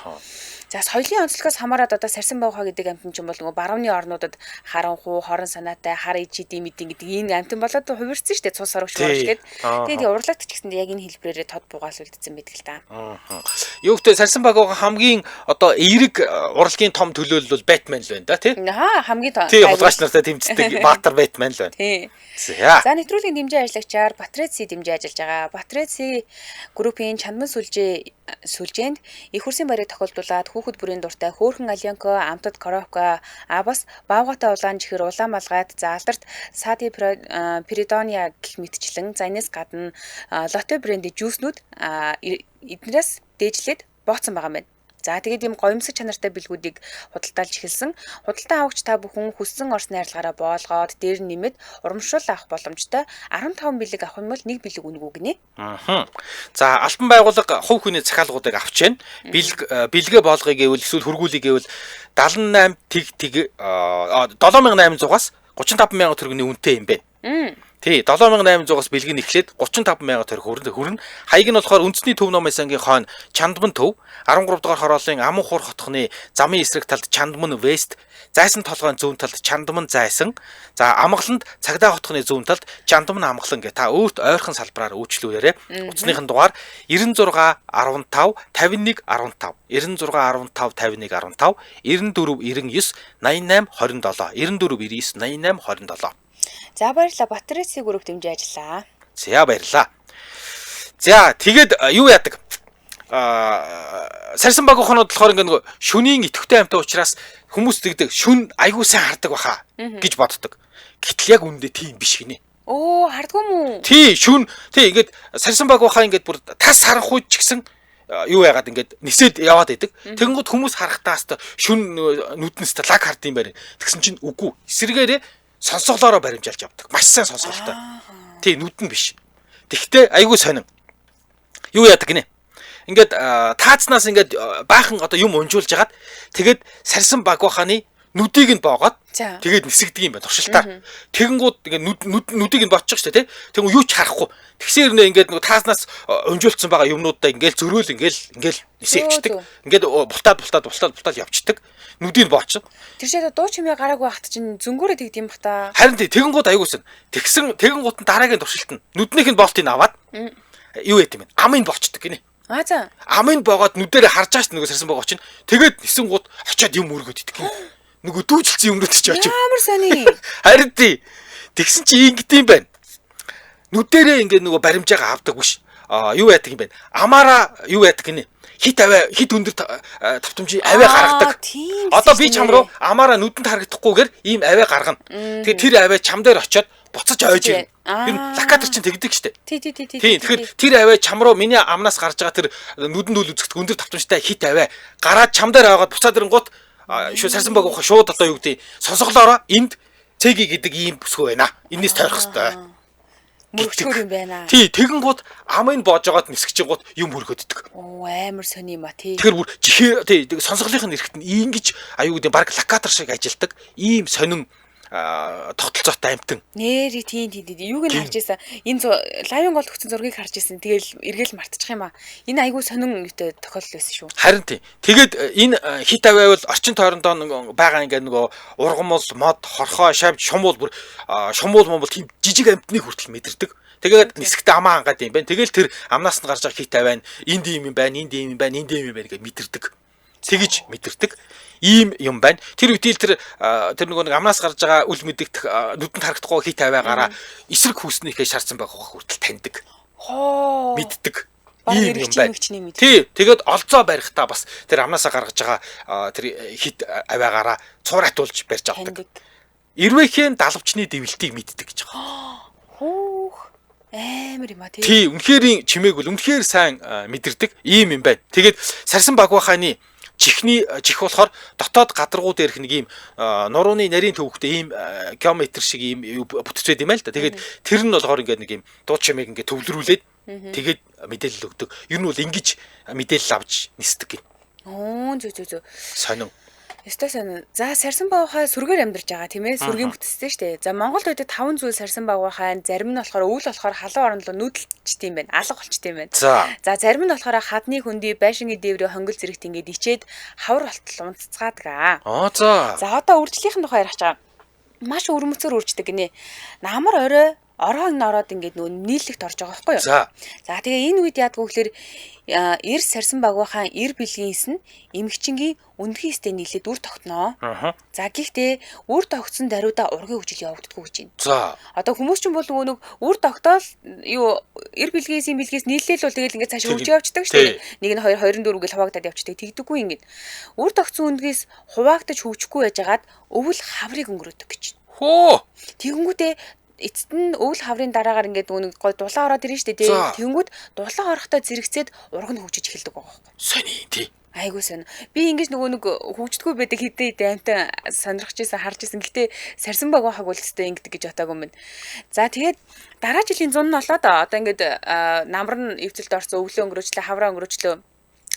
За соёлын онцлогоос хамаарат одоо сарсан багийнхаа гэдэг амтан ч юм бол нөгөө барууны орнуудад харанхуу, хорон санаатай, хар ижид юм эдийн гэдэг ийм амтан болоод хувирсан шүү дээ. Цус сорогч морогч гээд. Тэгээд урлагт ч гэсэндээ яг энэ хэлбэрээрээ тод бугаал үлдсэн байдаг л та. Аа. Юу гэдэг сарсан багийнхаа хамгийн одоо эерэг урлагийн том төлөөлөл бол Бэтмен л байна да тий? Аа хамгийн том. Тий, хулгайч нартай тэмцдэг Баатар Бэтмен л байна. Тий. За нэвтрүүлгийн дэмжин ажиллагчаар Батреци дэмжин ажиллаж байгаа. Батреци группийн чанман сүлжээнд их хурсын барыг тохиолдуулаад хүүхэд бүрийн дуртай хөөхөн альянко, амтад коровка, а бас баавгайтай улаан чихэр, улаан малгайд, за алдарт Сади Перидония гэх мэтчлэн за энэс гадна Лотте брендийн жүүснүүд эднээс дээжлээд бооцсон байгаа юм байна. За тэгээд ийм гоёмсог чанартай бэлгүүдийг худалдаалж эхэлсэн. Худалдан авагч та бүхэн хүссэн орсны арилгаараа боолгоод дээр нь нэмээд урамшуул авах боломжтой. 15 бэлэг авах юм бол 1 бэлэг үнэгүй гинэ. Аа. За албан байгууллага хувь хүний захиалгуудыг авч जैन. Бэлгээ боолгоё гэвэл эсвэл хөргүүлье гэвэл 78 тэг тэг 7800-аас 35000 төгрөгийн үнэтэй юм байна. Тий, 7800-аас бэлэг нь эхлээд 35000 төгрөг хүрнэ. Хаяг нь болохоор үндэсний төв номын сангийн хойно Чандман төв, 13 дугаар хорооллын Аман хур хотхны замын эсрэг талд Чандман Вест, Зайсан толгойн зүүн талд Чандман Зайсан, за Амгаланд Цагдаа хотхны зүүн талд Чандман Амгалан гэх та өөрт ойрхон салбараар үйлчлүүлээрэй. Утасныхын дугаар 96 15 51 15, 96 15 51 15, 94 99 88 27, 94 99 88 27. За баярлалаа. Батарейци групп дэмжиж ажиллаа. За баярлалаа. За тэгээд юу яадаг? Сарсан багийнхнууд болохоор ингээ нөгөө шөнийн идэвхтэй амьтан учраас хүмүүс тэгдэг шүн айгуу сайн хардаг баха гэж боддог. Гэтэл яг үүндээ тийм биш гинэ. Оо, хардгүй мүү? Тий, шүн тий ингээд сарсан багийнхаа ингээд бүр тас харанхуйд ч гэсэн юу яагаад ингээд нисээд яваад идэг. Тэгэнгүүт хүмүүс харахтаа хаста шүн нүднээс лаг хард юм байна. Тэгсэн чинь үгүй. Эсрэгээрээ сонсголоороо баримжаалж явдаг. Маш сайн сонсголтой. Тий, нүд нь биш. Тэгтээ айгүй сонин. Юу яадаг гинэ? Ингээд таацнаас ингээд баахан одоо юм унжуулж хагаад тэгээд сарсан багваханы нүдийг нь боогоод тэгээд нисгдэг юм байна туршилтаар. Тэгэнгүүт ингээд нүдийг нь бодчих штэ тий. Тэгвэл юу ч харахгүй. Тэгсээр нэ ингээд нөгөө таазнаас унжуулсан байгаа юмнуудаа ингээд зөрөөл ингээд нисээ явчихдаг. Ингээд бултаад явчихдаг. Нүдийг боочих. Тэр шиг дуу чимээ гараагүй байхад чинь зөнгөөрөө тэгд юм бах та. Харин тий тэгэнгүүт аягүй сэн. Тэгсэн тэгэнгүүт нь дараагийн туршилт нь нүднийх нь болтыг аваад юу ят юм бэ? Амыг боочдөг гинэ. А за. Амыг боогоод нүдэрээ харж байгаа ш нөгөө сарсан богоо чинь. Тэгээд нисэн гут очиад юм өргөд идэх гинэ. Нөгөө дүүжилсэн юмнууд чи очив. Ямар сони. Харин тий. Тэгсэн чи ингэдэм байх. Нүдэрээ ингээд нөгөө баримжаагаа авдаг биш. А юу яадаг юм бэ? Амаараа юу яадаг гинэ? Хит аваа хит өндөр тавтамжийн аваа гаргадаг. Одоо би чам руу амаараа нүдэнд харагдахгүйгээр ийм аваа гаргана. Тэгэхээр тэр аваа чам дээр очиод буцаж ойж ирнэ. Ер нь локатор чинь тэгдэг штэ. Тий. Тэгэхээр тэр аваа чам руу миний амнаас гарч байгаа тэр нүдэнд үл үзэгдэх өндөр тавтамжтай хит аваа гараад чам дээр аваад буцаад ирэнгуут шүү сарсан баг ухаа шууд одоо юу гэдэг сонсголоороо энд цэги гэдэг ийм бүсгүй байна. Энээс тойрох хэвээр. Мөрөгчгөр юм байна. Тий, тэгэнгუут амыг боож байгаад нисгэж гот юм хөргөддөг. Оо, амар сони юм а тий. Тэгэхээр бүр чихээ тий сонсголынх нь эрэхт нь ингэж аюу гэдэг баг локатор шиг ажилдаг ийм сонин тогтолцоотой амтан. Нэрээ тий. Юуг нь харж исэн? Энэ лайвын гол өгсөн зургийг харж исэн. Тэгэл эргээл мартчих юм а. Энэ айгүй сонин юутай тохиолдол байсан шүү. Харин тий. Тэгээд энэ хит аваа бол орчин тойрондоо байгаа ингээд нөгөө ургамал, мод, хорхоо, шавж, шумуул бүр шумуул мөн бол тийм жижиг амтныг хүртэл мэдэрдэг. Тэгээд нисгтээ амаа хангаад юм байна. Тэгэл тэр амнаас нь гарч байгаа хит аваа нь энд ийм юм байна, энд ийм юм байна, энд ийм юм байна гэж мэдэрдэг. Тэгэж мэдэрдэг. Ийм юм байна. Тэр үтэл тэр нөгөө нэг амнаас гарч байгаа үл мэдэгдэх нүдэнд харагдахгүй хит аваа гараа эсрэг хүүснийхээ шаарсан байгаа хүртэл таньдаг. Хоо. Мэддэг. Ийм юм байна. Тий, тэгээд олзоо барихтаа бас тэр амнаасаа гаргаж байгаа тэр хит аваа гараа цууратуулж барьж авдаг. Ирвэхийн далавчны дэвлэлтийг мэддэг гэж байгаа. Хөөх. Амар юм а тий. Тий, үнэхээр чимээг бол үнэхээр сайн мэдэрдэг ийм юм байна. Тэгээд сарсан багваханы чихний чих болохоор дотоод гадаргуу дээрх нэг ийм нурууны нарийн төвөгтэй ийм геометр шиг ийм бүтцээд юм аа л да. Тэгээд тэр нь болохоор ингээд нэг ийм дуу чимээг ингээд төвлөрүүлээд тэгээд мэдээлэл өгдөг. Ер нь бол ингэж мэдээлэл авч нисдэг гин. Оо зөө. Сонин. Ёстой сонин. За сарсан багвахай сүргээр амьдарч байгаа тийм ээ. Сүргийн бүтцтэй шүү дээ. За Монголд байдаг 5 зүйл сарсан багвахай, зарим нь болохоор өвөл болохоор халуун орон руу нүүдэлчт юм байна. Алга болчт юм байна. За зарим нь болохоор хадны хөндөй, байшингийн дээврээ хонгил зэрэгт ингээд ичээд хавар болтол унццгаадаг. Аа за. За одоо үржлийнхэн тухай ярих чаа. Маш өвөрмөцөр үрждэг гинэ. Намар орой ороо н ороод ингээд нөгөө нийллэгт орж байгаа байхгүй юу? За тэгээ энэ үед яадгүй гэхээр эр сарсан багвахаа эр бэлгийн эс нь эмгчингийн өндгийн эстэй нийлээд үр тогтноо. За гэхдээ үр тогтсон даруйдаа ургийн хөгжил явагддаггүй гэж байна. За. Одоо хүмүүс ч юм бол нөгөө нэг үр тогтоол юу эр бэлгийн эсийн бэлгээс нийлээл бол тэгэл ингээд цаашаа хөгжиж явцдаг шүү дээ. Нэг нь 2 24 гэл хуваагдаад явцдаг. Тэгдэггүй ингээд. Үр тогтсон өндгийс хуваагдаж хөгжихгүй байжгаад өвөл хаврыг өнгөрөөдөг гэж байна. Хөө. Тэгэнгүүтээ эцэст нь өвөл хаврын дараагаар ингээд нөгөө гой дулаан ороод ирнэ шүү дээ. Тэгэнгүүт дулаан орохдоо зэрэгцээд ураг нь хөгжиж эхэлдэг байгаа байхгүй. Сони тий. Айгуу сонь. Би ингэж нөгөө нэг хөгждггүй байдаг хэдэн хэдэн амтан сонирхож исэн харж исэн. Гэтэ сарсан баг байхаг бол өстой ингэдэг гэж бодоагүй юм. За тэгээд дараа жилийн зун нь болоод одоо ингээд намар нь эвцэлд орсон, өвлөө өнгөрөөчлөө, хавраа өнгөрөөчлөө.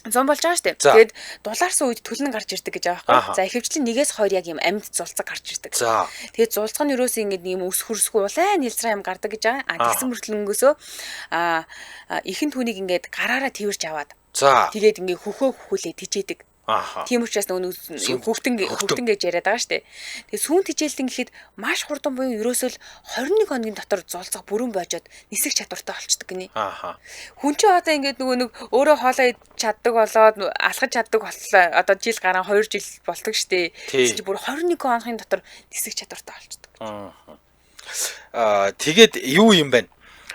Зун болж байгаа шүү дээ. Тэгээд дулаарсан үед төлн гарч ирдэг гэж байгаа байхгүй. За ихэвчлэн 1-2 яг юм амьд зулцаг гарч ирдэг. Тэгээд зулцга нь ерөөсөө ингэж нэг юм өс хөрсгүй улаан нэлзраа юм гардаг гэж байгаа. А тэгсэн мөртлөнгөөсөө ихэн түүнийг ингээд гараараа тэрч аваад. Тэгээд ингээд хөхөө хөхүүлээ тижээдэг. Тийм учраас нөгөө хөвгтөн гэж яриад байгаа шүү дээ. Тэгээ сүүн тижээлтэн гэхэд маш хурдан буюу ерөөсөө л 21 хоногийн дотор зулцах бүрэн бойжод нисэх чадвартай болчдөг гинэ. Хүн чинь одоо ингээд нөгөө нэг өөрөө хоолоо идэж чаддаг болоод алхаж чаддаг боллоо. Одоо жил гарan 2 жил болдог шүү дээ. Тэгсэн чинь бүр 21 хоногийн дотор нисэх чадвартай болчдөг. Тэгээд юу юм бэ?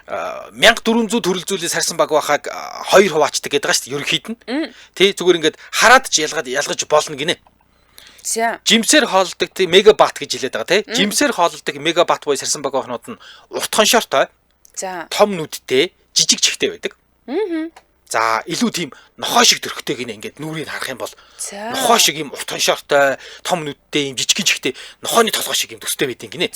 1400 төрөл зүйлийн сарсан баг байхаг 2 хуваачдаг гэдэг байгаа шүү дээ ерөнхийд нь. Тэ зүгээр ингээд хараад ч ялгаж болно гинэ. За. Жимсээр хооллодог тий мегабат гэж хэлээд байгаа тий. Жимсээр хооллодог мегабат буюу сарсан баг байхнууд нь урт хоншоортой. За. Том нүдтэй, жижиг чихтэй байдаг. За илүү тийм нохой шиг төрхтэй гинэ ингээд нүрийг харах юм бол нохой шиг юм урт хоншоортой, том нүдтэй, юм жижигэн чихтэй, нохойны толгой шиг юм төстэй байдیں гинэ.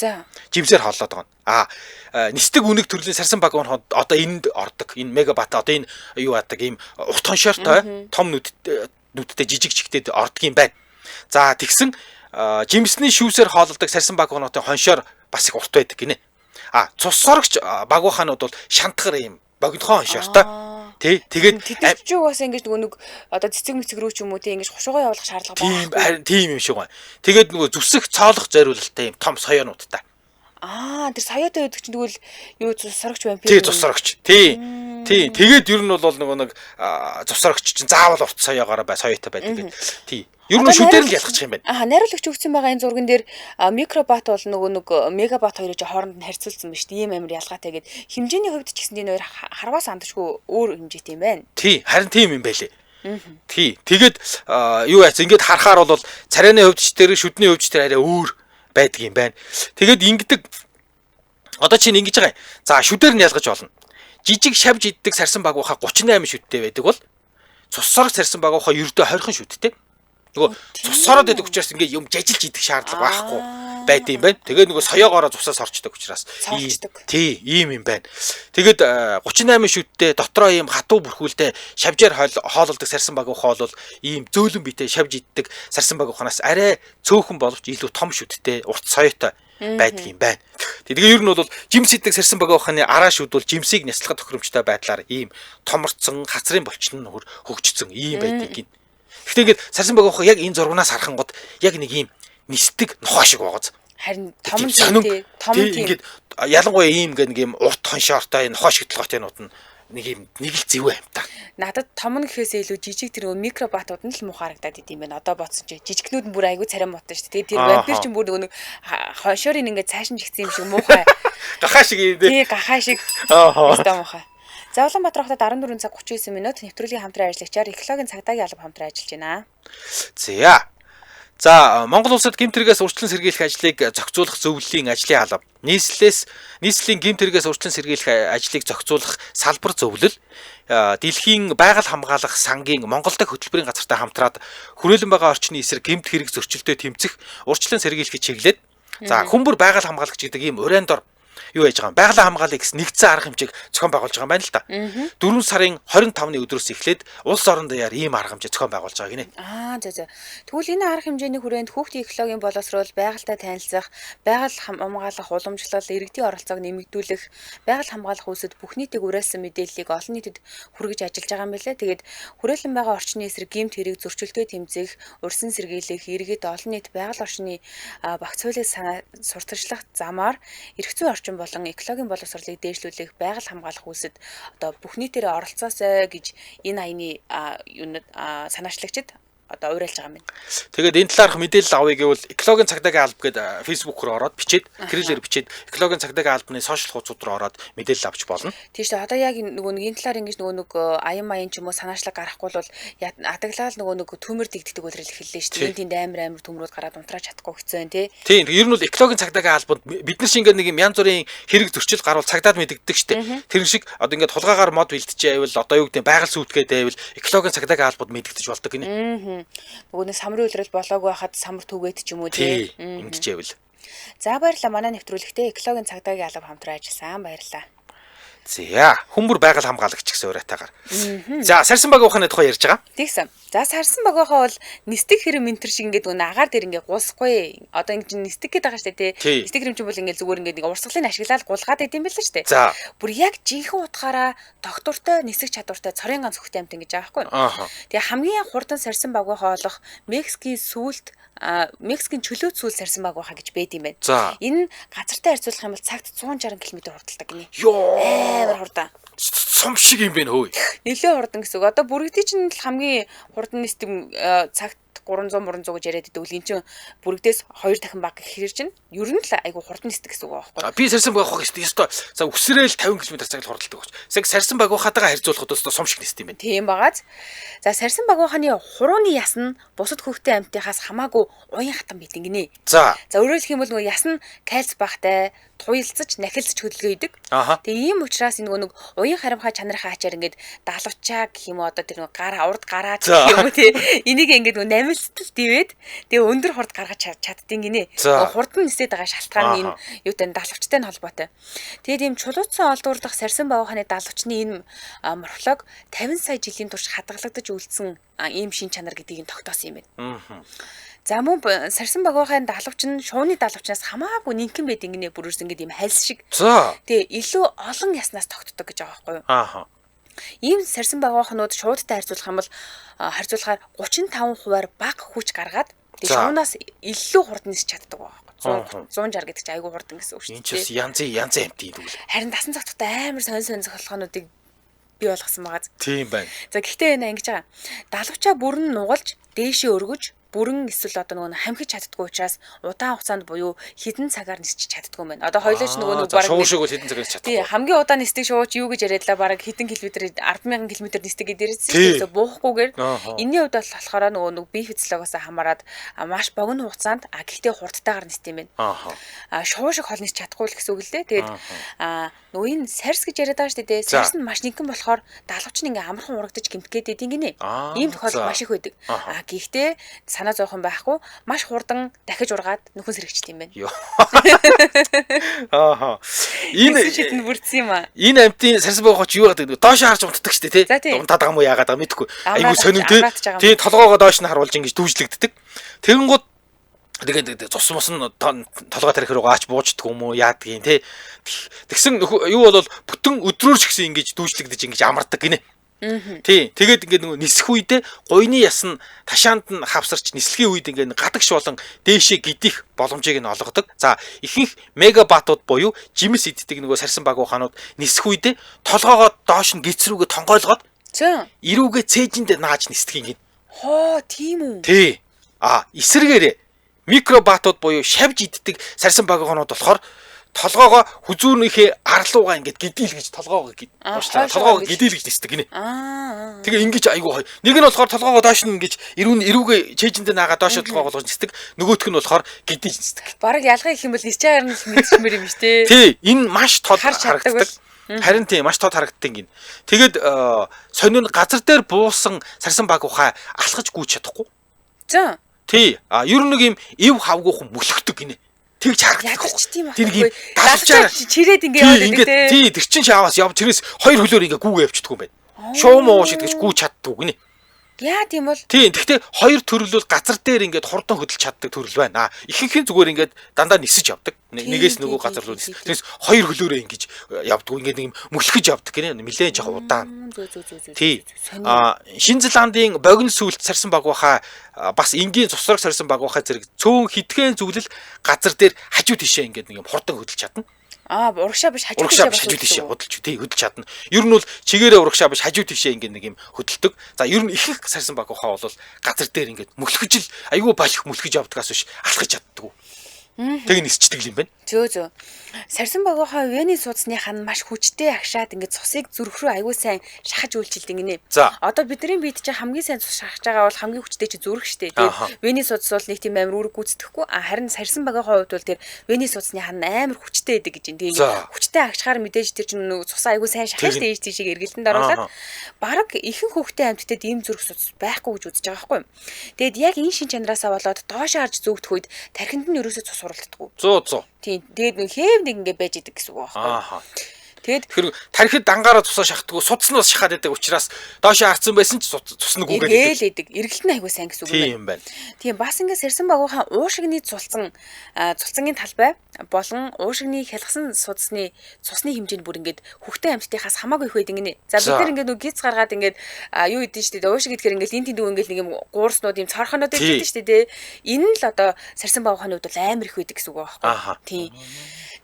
Жимсээр хооллоод байгаа нь. Нисдэг үнэг төрлийн сарсан баг унхад одоо энд ордог. Энэ мегабат одоо энэ юу яадаг ийм урт хоншоортой, том нүдтэй, жижиг чихтэй ордог юм байна. За тэгсэн жимсний шүүсээр хооллодог сарсан баг унхатын хоншоор бас их урт байдаг гинэ. Цус сорогч багууханууд бол шантгар ийм богинохон хоншоортой. Тий, тэгээд тэд нар ч угаасаа ингэж нөгөө нэг одоо цэцэг мэцэг рүү ч юм уу тий ингэж хушуугаа явуулах шаардлага байхгүй. Тийм, тийм юм шиг байна. Тэгээд нөгөө зүсэх цоолох зориулалттай юм том соёонуудтай. Тэр соёотой байдаг чинь тэгвэл юу цус сорогч вампир. Тий, цус сорогч. Тий. Тий, тэгээд ер нь бол нөгөө нэг цус сорогч чинь заавал урт соёогоороо бай, соёотой байдаг гэдэг. Тий. Ер нь шүдээр л ялгачих юм байна. Найруулагч өгсөн байгаа энэ зурган дээр микробат бол нөгөө нэг мегабат хоёрыг хооронд нь харьцуулсан ба шүү дээ. Ийм амар ялгаатай гэд. Хэмжээний хувьд ч гэсэн энэ хоёр харваас андашгүй өөр хэмжээтэй юм байна. Тий, харин тийм юм байлээ. Тий. Тэгээд юу яац ингээд харахаар бол царайны хувьд ч тэр шүдний хувьд ч тэр арай өөр байдаг юм байна. Тэгээд ингэдэг одоо чинь ингэж байгаа юм. За шүдээр нь ялгаж болно. Жижиг шавж иддэг сарсан багуухаа 38 шүдтэй байдаг бол цус сорог сарсан багуухаа ердөө 20 шүдтэй. Нөгөө цус сороод байдаг учраас ингээд юм жажилж идэх шаардлага байхгүй байд юм байна. Тэгээд нөгөө соёогоороо цусаас орчдөг учраас тий, ийм юм байна. Тэгээд 38 шүдтэй дотроо ийм хатуу бүрхүүлтэй шавжаар хоололдог сарсан багуухаа бол ийм зөөлөн биетэй шавж иддэг сарсан багууханаас арай цөөхөн боловч илүү том шүдтэй, урт соёотой байдаг юм байна. Тэгээ ер нь бол жимс иддэг сарсан багууханы араа шүд бол жимсийг няслахад тохиромжтой байдлаар ийм томорцсон хацрын болчин нь хөгжсөн ийм байдаг гин. Гэхдээ ингээд сарсан багуухаа яг энэ зургнаас харахангууд яг нэг ийм нисдэг нохой шиг байгааз. Харин том тийм том тийм ингээд ялангуяа ийм ингээд нэг ийм урт хоншоортой нохой шиг толгойтой нь нэг ийм нэг л зэвүү амьтаа. Надад том нь гэхээсээ илүү жижиг тэр микробатууд нь л муухай харагдаад идэм байна. Одоо бодсон чи жижигнүүд нь бүр айгүй царай муутай шүү дээ. Тэгээд тэр вампир чинь бүр нөгөө нэг хоншоорын ингээд цааш нь жигцэн юм шиг муухай. Гахаа шиг юм дээ. Тий, гахаа шиг. Аа. Муухай. За Улаанбаатар хотод 14 цаг 39 минут нэвтрүүлгийн хамтран ажиллагчаар экологийн цагдаагийн алба хамтран ажиллаж байна. За. За Монгол улсад гэмт хэрэгээс урьдчилан сэргийлэх ажлыг зохицуулах зөвлөлийн ажлын алба, нийслэлийн гэмт хэрэгээс урьдчилан сэргийлэх ажлыг зохицуулах салбар зөвлөл, дэлхийн байгаль хамгаалах сангийн Монгол дахь хөтөлбөрийн газартай хамтраад хүрээлэн байгаа орчны эсрэг гэмт хэрэг зөрчилдөй тэмцэх урьдчилан сэргийлэхийг чиглээд за хүмүүр байгаль хамгаалагч гэдэг ийм урайн дор юу яаж байгаа юм? Байгалийн хамгааллыг гэсэн нэгдсэн арга хэмжээг зохион байгуулж байгаа юм байна л да. 4 сарын 25-ны өдрөөс эхлээд улс орон даяар ийм арга хэмжээ зохион байгуулж байгаа гинэ. За. Тэгвэл энэ арга хэмжээний хүрээнд хүүхдийн экологийн боловсрол, байгальтай танилцах, байгаль хамгаалах уламжлал, иргэдийн оролцоог нэмэгдүүлэх, байгаль хамгаалах үйлсэд бүх нийтийг уриалсан мэдээллийг олон нийтэд хүргэж ажиллаж байгаа юм билээ. Тэгээд хүрээлэн байгаа орчны эсрэг гэмт хэрэг зөрчилдөй тэмцэх, урьдчилан сэргийлэх, иргэд олон нийт байгаль орчны багц хуулийг сурталчлах замаар эрх зүйн орчин болон экологийн боловсролыг дээшлүүлэх, байгаль хамгаалах үйлсэд одоо бүх нийтээрээ оролцоосой гэж энэ аяны юунууд санаачлагчид одоо уриалж байгаа юм байна. Тэгээд энэ талаарх мэдээлэл авъя гэвэл экологийн цагдаагийн алба гэдэг Facebook руу ороод бичээд, кириллээр бичээд экологийн цагдаагийн албаны сошиал хуудасууд руу ороод мэдээлэл авч болно. Тийм шүү дээ. Одоо яг нөгөө нэг энэ талаар ингэж нөгөө нэг аян маян ч юм уу санаачлаг гаргахгүй бол адаглаал нөгөө нэг төмөр дэгддэг үлрэл эхэллээ шүү дээ. Энд тэнд амар төмрүүд гараад унтрааж чадахгүй хэцүү тий. Тийм. Ер нь бол экологийн цагдаагийн албанд бид нар шиг ингээд нэг юм янз бүрийн хэрэг зөрчил гарвал цагдаад мэдэгддэг шүү дээ. Тэр шиг одоо ингээд хулгайгаар мод бэлтжээвэл одоо юу гэдэг байгаль сүйтгэхэд байвал экологийн цагдаагийн албанд мэдэгдэж болдог гинэ. Нөгөө нэг самрын үлрэл болоогүй байхад самар түгээд ч юм уу тий. Ингэжээвэл. За баярлалаа. Манай нэвтрүүлэгтээ экологийн цагдаагийн алба хамтран ажилласан. Баярлалаа. За, хүмүүр байгаль хамгаалагч гэсэн уриатаагаар. За, сарсан багууханы тухай ярьж байгаа. Тэгсэн. За, сарсан багуухаа бол нисдэг хэрэм энтер шиг ингээд нөгөө агаар дээр ингээд гулсахгүй. Одоо ингээд нисдэг гэдэг байгаа шүү дээ, тий. Нисдэг хэрэм чинь бол ингээд зүгээр ингээд нэг урсгалыг ашиглаад гулгаад идэм байл шүү дээ. Бүр яг жинхэнэ утгаараа доктортой нисэх чадвартай цорын ганц хөхтэй амт ингэж байгаа байхгүй. Тэгээ хамгийн хурдан сарсан багуухаа олох Мексикийн сүүлд Мексикийн чөлөөт сүүл сарсан багуухаа гэж байд юм байна. Энэ газартай харьцуулах юм бол цагт 160 км хурдалдаг гинэ. Йоо. Амар хурдан. Сум шиг юм байна хөөе. Нилээ хурдан гэсэн үг. Одоо бүрэгдий чинь л хамгийн хурдан нисдэг цагт 300 300 гэж яриад идэв. Энэ чинь бүрэгдээс 2 дахин бага гэхэр чинь ер нь л айгу хурдан нисдэг гэсэн үг байхгүй. Би сарсан багуухаа гэсэн ёстой. За үсрээл 50 км цаг л хурдалдаг багч. Саг сарсан багуухаатайгаа харьцуулахад ёстой сум шиг нисдэг юм байна. Тийм багаз. За сарсан багууханы хурууны яс нь бусад хөвгтэн амьтынхаас хамаагүй уян хатан байдаг гинэ. За. За өөрөөр хэлэх юм бол нөгөө яс нь кальц багтай туйлцаж, нахилцаж хөдөлгөө идэг. Тэгээ ийм учраас нөгөө нэг уян харамхай чанарынхаа ачаар ингээд далавчаа гэх юм уу одоо тэр нөгөө гараа урд гараа гэх юм уу тий. Энийг ингээд нөгөө намилтал дивээд тэгээ өндөр хурд гаргаж чаддیں гинэ. Хурдан нисээд байгаа шалтгаан нь энэ юутай далавчтай нь холбоотой. Тэгээд ийм чулууцсан олдуурлах сарсан багууханы далавчны энэ морфолог 50 сая жилийн турш хадгалагдаж үлдсэн ийм шин чанар гэдгийг нь тогтоосон юм байна. За мөн сарсан багуухайн далавч нь шууны далавчнаас хамаагүй нинхэн байд ингэнэ бүрээс ингээд ийм хальс шиг. Тэгээ илүү олон яснаас тогтдог гэж байгаа байхгүй юу? Ааха. Ийм сарсан багуухнууд шуудтай харьцуулах юм бол харьцуулахаар 35%-аар бага хүч гаргаад тэгээ шуунаас илүү хурдан нисч чаддаг байгаа байхгүй юу? 160 гэдэг чинь айгүй хурдан гэсэн үг шүү дээ. Энэ ч бас янзын амт юм дүүл. Харин дасан цогттой амар сонь зохиолгоонуудыг бий болгосон байгаа. Тийм байна. За гэхдээ энэ ингэж байгаа. Далавчаа бүрэн нугалж, дээшээ өргөж бүрэн эсвэл одоо нөгөө хамхиж чаддгүй учраас удаан хугацаанд буюу хэдэн цагаар нисч чаддгүй юм байна. Одоо хоёлооч нөгөө нэг бараг шуу шиг бол хэдэн цагаар нисч чадахгүй. Тий, хамгийн удаан нисдэг шууч юу гэж яриадлаа бараг хэдэн километр 100000 км нисдэг гэдэг ярьсан шүү дээ. Буухгүйгээр энэний хувьд бол болохоор нөгөө нэг бие физиологоос хамаарат маш богино хугацаанд гэхдээ хурдтайгаар нисдэг юм байна. Аа. Шуу шиг хол нисч чадахгүй л гэсэн үг л дээ. Тэгээд нөгөө энэ сарс гэж яриад байгаа шүү дээ. Сарс нь маш нэгэн болохоор далавч нь ингээ амархан урагдаж гэмтэх гээд идэв гинэ. Ийм тохиолдол маш их байдаг. Гэхдээ санаа зовхон байхгүй маш хурдан дахиж ургаад нөхөн сэрэгчт юм байна. Ааха. Энэ шидэнд бүрдсэн юм аа. Энэ амтын сарсан багууч юу яагаад гэдэг доош харж унтдаг шүү дээ тий. Унтаад байгаа юм уу яагаад байгаа мэдэхгүй. Айгуу сонин тий. Тий толгоогоо доош нь харуулж ингэж дүүжлэгддэг. Тэгэнгүүт тэгээд цус мус нь толгой тарих руу аач бууждаг юм уу яадгийн тий. Тэгсэн юу бол бүтэн өдрөөр ч гэсэн ингэж дүүжлэгдэж ингэж амардаг гинэ. Тий. Тэгээд ингээд нөгөө нисэх үедээ гуйны яс нь ташаанд нь хавсарч нислэгийн үед ингээд гадагш болон дээшээ гидих боломжийг нь олгодог. За ихэнх мегабатууд буюу жимс иддэг нөгөө сарсан багууханууд нисэх үедээ толгоогоо доош нь гиц рүүгээ тонгойлгоод эрүүгээ цээжинд нааж нисдэг юм. Хоо, тийм үү? Тий. А эсрэгээрээ микробатууд буюу шавж иддэг сарсан багууханууд болохоор толгоогоо хүзүүнийхээ арлуугаа ингээд гидийл гэж толгоогоо толгоогоо гидийл гэж нисдэг гинэ. Тэгээ ингэж айгуу хой. Нэг нь болохоор толгоогоо доош нь ингэж эрүүгээ чэйжэндээ наагаа доош толгоогоо болгож нисдэг. Нөгөөх нь болохоор гидийл нисдэг. Бараг ялгаа их юм бол нисч байгаагаар нь л мэдчихмээр юм биш үү? Тий, энэ маш тод харагддаг. Харин тийм маш тод харагддаг гин. Тэгээд сонин газар дээр буусан сарсан багуухай алхаж гүйж чадахгүй. За. Тий. А ер нь нэг юм ив хавгүйхан мөлхдөг гинэ. Тэгж харагдах. Тэр юм далавчаа чирээд ингээ яваад байдаг те. Тий, тэр чин шаваас яв тэрээс хоёр хөлөөр ингээ гүүгээ явчихдаг юм байна. Шуу муу шиг тэгж гүү чаддгүй гинэ. Яа тийм бол. Тий, тэгтээ хоёр төрөл бол газар дээр ингээд хурдан хөдөлж чаддаг төрөл байна. Ихэнх нь зүгээр ингээд дандаа нисэж явдаг. Нэгээс нөгөө газар руу нис. Тэрээс хоёр хөлөөрөө ингэж явдаг. Ингээд нэг юм мөлхөж явдаг гинэ. Нилээн жоох удаан. Тий. Аа, Шинэ Зеландын богино сүлд сарсан багуухаа бас энгийн цусраг сарсан багуухаа зэрэг цөөн хитгэн зүглэл газар дээр хажуу тишээ ингээд нэг юм хурдан хөдөлж чадна. Аа, урагшаа биш хажуу тишээ хөдөлж тий хөдөлж чадна. Ер нь бол чигээрээ урагшаа биш хажуу тишээ ингээд нэг юм хөдөлдөг. За ер нь ихэнх сарсан багуухаа бол газар дээр ингээд мөлхөж л айгүй болох мөлхөж явдгаас биш алхаж чаддгүй. Тэг нисчдэг юм байна. Зөө зөө. Сарсан багуухаа Вений судасных нь маш хүчтэй агшаад ингээд цусыг зүрх рүү аягүй сайн шахаж үйлчилдэг гинэ. Одоо бидний биед чинь хамгийн сайн цус шахаж байгаа бол хамгийн хүчтэй чи зүрх штэ. Тэгээд Вений судас бол нэг тийм амар үүрэг гүйцэтгэхгүй. А харин сарсан багуухаа хувьд бол тэр Вений судасных нь амар хүчтэй байдаг гэж байна. Тэгээд хүчтэй агшихаар мэдээж тэр чинь цусаа аягүй сайн шахаж штэ ийш тийшээ эргэлтэнд оруулаад бараг ихэнх хүүхдээ амьтдад ийм зүрх судас байхгүй гэж үзэж байгаа байхгүй юу. Тэгээд яг энэ шин чанараасаа болоод доошоо харж зүгдэх үед тархинд нь ерөөсөө цус уралддаггүй. 100 100. Тийм. Тэгээд нэг хээв нэг ингэ байж идэг гэсэн үг байхгүй. Аа. Тэгээд Тэгэхээр тархид дангаараа цусаа шахдаг, судас нь бас шахаад байдаг учраас доошоо харцсан байсан ч цус нь гүгээд идэг. Эргээл идэг. Эргэлт нь айгүй сайн гэсэн үг юм байна. Тийм байна. Тийм бас ингээд сэрсэн багуухаа уушигны цулцан цулцангийн талбай болон уушигны хялгасан судасны цусны хэмжээнд бүр ингээд хөхтөн амьтдынхаас хамаагүй их байдаг гинэ. За бид нар ингээд нөгөө гиз гаргаад ингээд юу идэв шүү дээ. Уушиг гэхээр ингээд энэ тэндүү ингээд нэг юм гуурснууд юм цорхоноод байдаг шүү дээ. Энэ нь л одоо сарсан багууханы хувьд бол амар их байдаг гэсэн үг байхгүй. Тийм.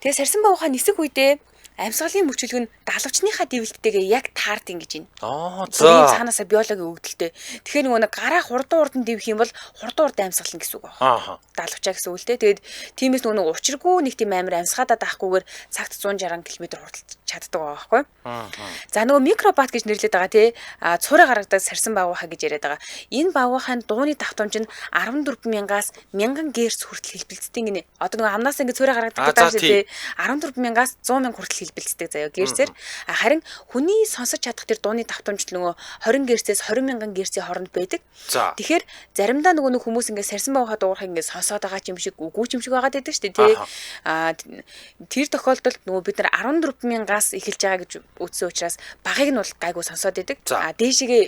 Тэгээ сарсан багуухаа нисэх үедээ амьсгалын мөчлөг нь далавчныхаа дэвлэлттэйгээ яг таард ингэж байна. Аа за. Цаанаасаа биологийн өгдөлтэй. Тэгэхээр нөгөө нэг гараа хурдан урдан дэвх юм бол хурдан урдан амьсгална гэсэн үг байна. Аа. Далавчаа гэсэн үг л дээ. Тэгээд тиймээс нөгөө нэг учиргүй нэг тийм амар амьсгаадаа даахгүйгээр цагт 160 км хурдалж чаддаг байгаа байхгүй. Аа. За нөгөө микробат гэж нэрлэдэг байгаа тий. А цураа гаргадаг сарсан багуухай гэж яриад байгаа. Энэ багуухайн дууны давтамж нь 14,000-аас 1000 Гц хүртэл хэлбэлцдэг гинэ. Одоо нөгөө амнаас ингэ цураа гаргадаг гэдэг чинь тий. 14,000-аас 100,000 хүртэл хэлбэлцдэг заяа герцээр. Харин хүний сонсож чадах тэр дууны давтамж нөгөө 20 герцээс 20,000 герцийн хооронд байдаг. Тэгэхээр заримдаа нөгөө нэг хүмүүс ингээд сарсан багуухай дуугархыг ингээд сонсоод байгаа юм шиг үгүй юм шиг байгаад байдаг шүү дээ тий. А тэр тохиолдолд нөгөө бид нар 14,000-аас эхэлж байгаа гэж үзсэн учраас багыг нь бол гайгүй сонсоод байдаг. А дээшгээ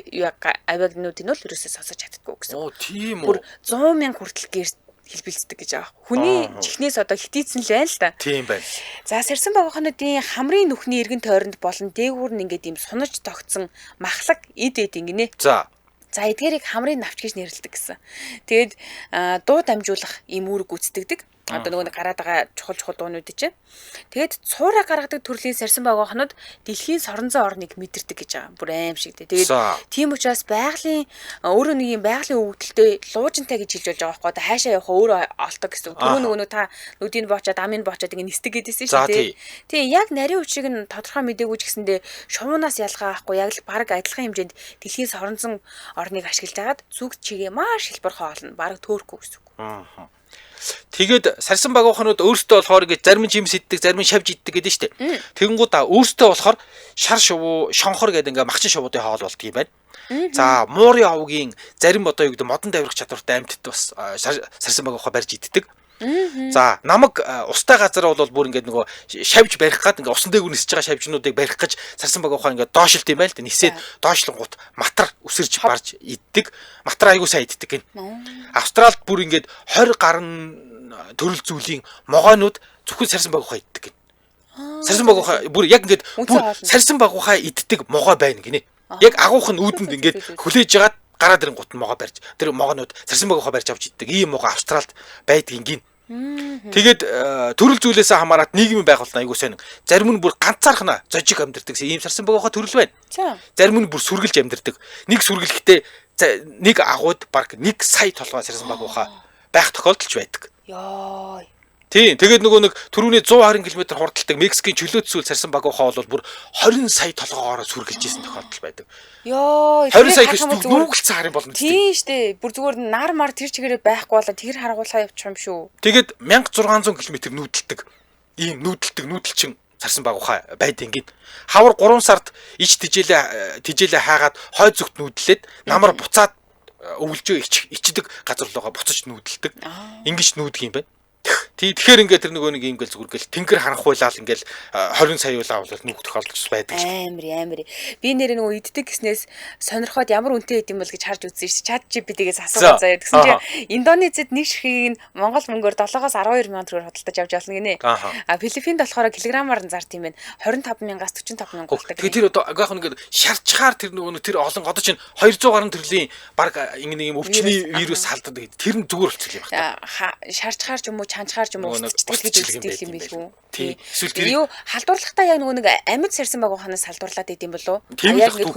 авиагнуудыг нь бол ерөөсөө сонсож чаддаггүй гэсэн. Оо тийм үү. Бүр 100,000 хүртэл герц хэлбэлцдэг гэж байгаа. Хүний чихнээс одоо хитийцэн л байна л да. Тийм байна. За сарсан багуухануудын хамрын нүхний эргэн тойронд болон дээгүүр нь ингээд ийм сунаж тогтсон махлаг эд эд ингэнэ. За. За эдгээрийг хамрын навч гэж нэрлэдэг гэсэн. Тэгээд дуу дамжуулах ийм үүрэг гүйцэтгэдэг. Одоо нөгөө нэг гараад байгаа чухал чухал дуунууд чинь. Тэгээд цуураа гаргадаг төрлийн сарсан багууханууд дэлхийн соронзон орныг мэдэрдэг гэж байгаа. Бүр аим шиг дээ. Тэгээд тийм учраас байгалийн өөрөө нэг юм байгалийн өвдөлтөй луужинтай гэж хэлж болж байгаа байхгүй. Одоо хаашаа явах өөрөө олдог гэсэн. Түрүү нөгөө нэг та нүдийг боочоод амийг боочоод ингэ нисдэг гэдээсэн шүү дээ. Тийм яг нарийн учрыг нь тодорхой мдэггүй ч гэсэндээ шувуунаас ялгаа авахгүй яг л баг адилхан хэмжээнд дэлхийн соронзон орныг ашиглаж агаад зүг чигээ маш хэлбэр хоолно. Бараг төөрөхгүй гэсэн үг. Аа. Тэгээд сарсан багууханууд өөрсдөө болохоор ингэж зарим нь жимс иддэг, зарим нь шавж иддэг гэдэг нь шүү дээ. Тэгэнгүүт өөрсдөө болохоор шар шувуу, шонхор гэдэг ингээ махчин шувуудын хоол болдго юм байна. За муурын овгийн зарим одоо юу гэдэг модон давирах чадвартай амьтад бас сарсан багуухай барьж иддэг. За намаг устай газар бол бүр ингээд нөгөө шавж барих гад ингээд усан дээгүүр нисэж байгаа шавжнуудыг барих гэж сарсан багуухай ингээд доошлт юм байл л нисээд доошлонгууд матар үсэрч барж иддэг. Матар айгуу сайн иддэг гин. Австралид бүр ингээд 20 гаруй төрөл зүйлийн могойнууд зөвхөн сарсан багуухай иддэг гин. Сарсан багуухай бүр яг ингээд бүр сарсан багуухай иддэг могой байна гинэ. Яг агуух нь үүдэнд ингээд хүлээж жагаад гараад ирэнгуут нь могой барьж тэр могойнууд сарсан багуухай барьж авч иддэг. Ийм могой Австралид байдгийн гин. Тэгээд төрөл зүйлээсээ хамаарат нийгмийн байгууллага айгуу сайн. Зарим нь бүр ганцаархнаа зожиг амьдэрдэг. Ийм сарсан багуухай төрөл байна. Зарим нь бүр сүргэлж амьдэрдэг. Нэг сүргэлэхдээ нэг агууд баг 1 сая толгой сарсан багуухай байх тохиолдолч байдаг. Йоо. Тийм. Тэгээд нөгөө нэг түрүүний 120 км хурдалдаг Мексикийн чөлөөт зүйл сарсан багуухай бол бүр 20 сая толгоогоор сүргэлж исэн тохиолдол байдаг. Йоо. 20 сая гэж нүгэлцэн харын боломж. Тийм штэ. Бүр зүгээр нар мар тэр чигээрээ байхгүй болоо тэр харгуулаа явчих юм шүү. Тэгээд 1600 км нүүдэлдэг. Ийм нүүдэлдэг нүүдэлчин сарсан багуухай байдیں۔ Гин. Хавар 3 сард ич тижээлээ хаагаад хой зүгт нүүдлээд намар буцаад өвлжөө ичдэг газар руугаа буцаж нүүдэлдэг. Ингиж нүүдг юм байна. Тий, тэгэхээр ингээд тэр нөгөө нэг юм гэл зүгээр гэл тэнгэр харанхуйлал ингээл 20 сая улаа бол нүх тохиолдолч байдаг. Амар. Би нэр нөгөө иддэг гэснээс сонирхоод ямар үнэтэй идэм бол гэж харж үзсэн шүү. Чат GPT-гээс асуугаад заяа. Тэгсэн чинь Индонезид нэг ширхгийг нь Монгол мөнгөөр 7-оос 12 мянган төгрөгөөр худалдаж авч явна гинэ. А Филиппинд болохоор килограммаар нь зард юм байна. 25 мянгаас 45 мянга болдог. Тэгээ тэр одоо яг ингээд шарчхаар тэр нөгөө тэр олон одоо чинь 200 гаруй төрлийн баг ингэ нэг юм өвчний вирус халддаг. Тэр нь зүгээр болчихлоо юм байна. Шарчхаар ч юм уу чанчхаар ч юм уу устчихдаг гэж үздэг юм билүү. Тий. Эсвэл тэр юу халдварлахдаа яг нөгөө нэг амьд сарсан багууханаас халдварлаад идэм болов уу? Яг ингээд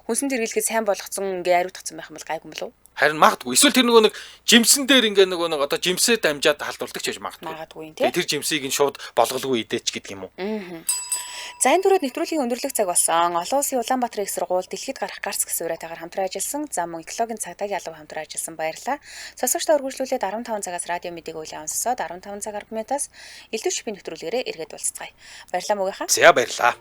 хүнсэнд хэрэглэхэд сайн болгоцсон ингээ ариутгацсан байх юм бол гайгүй юм болов уу? Харин магадгүй. Эсвэл тэр нөгөө нэг жимсэн дээр ингээ нөгөө нэг одоо жимсээ дамжаад халдварладаг ч гэж магадгүй. Магадгүй юм тий. Тэр жимсийг нь шууд болголгүй идээч гэдэг юм уу? Аа. За энэ түрүүд нэвтрүүлгийн өндөрлөх цаг болсон. Олон улсын Улаанбаатарын их сургууль дэлхийд гарах гарц гэсэн уриатайгаар хамтран ажилласан. За мөн экологийн цагдаагийн алба хамтран ажилласан. Баярлалаа. Сонсогчдоо өргөжлүүлээд 15 цагаас радио мэдээг үйл сонсоод 15 цаг 10 минутаас элдв шипийн нэвтрүүлгээрээ эргээд уулзцгаая. Баярлалаа мөгийнхаа. За баярлалаа.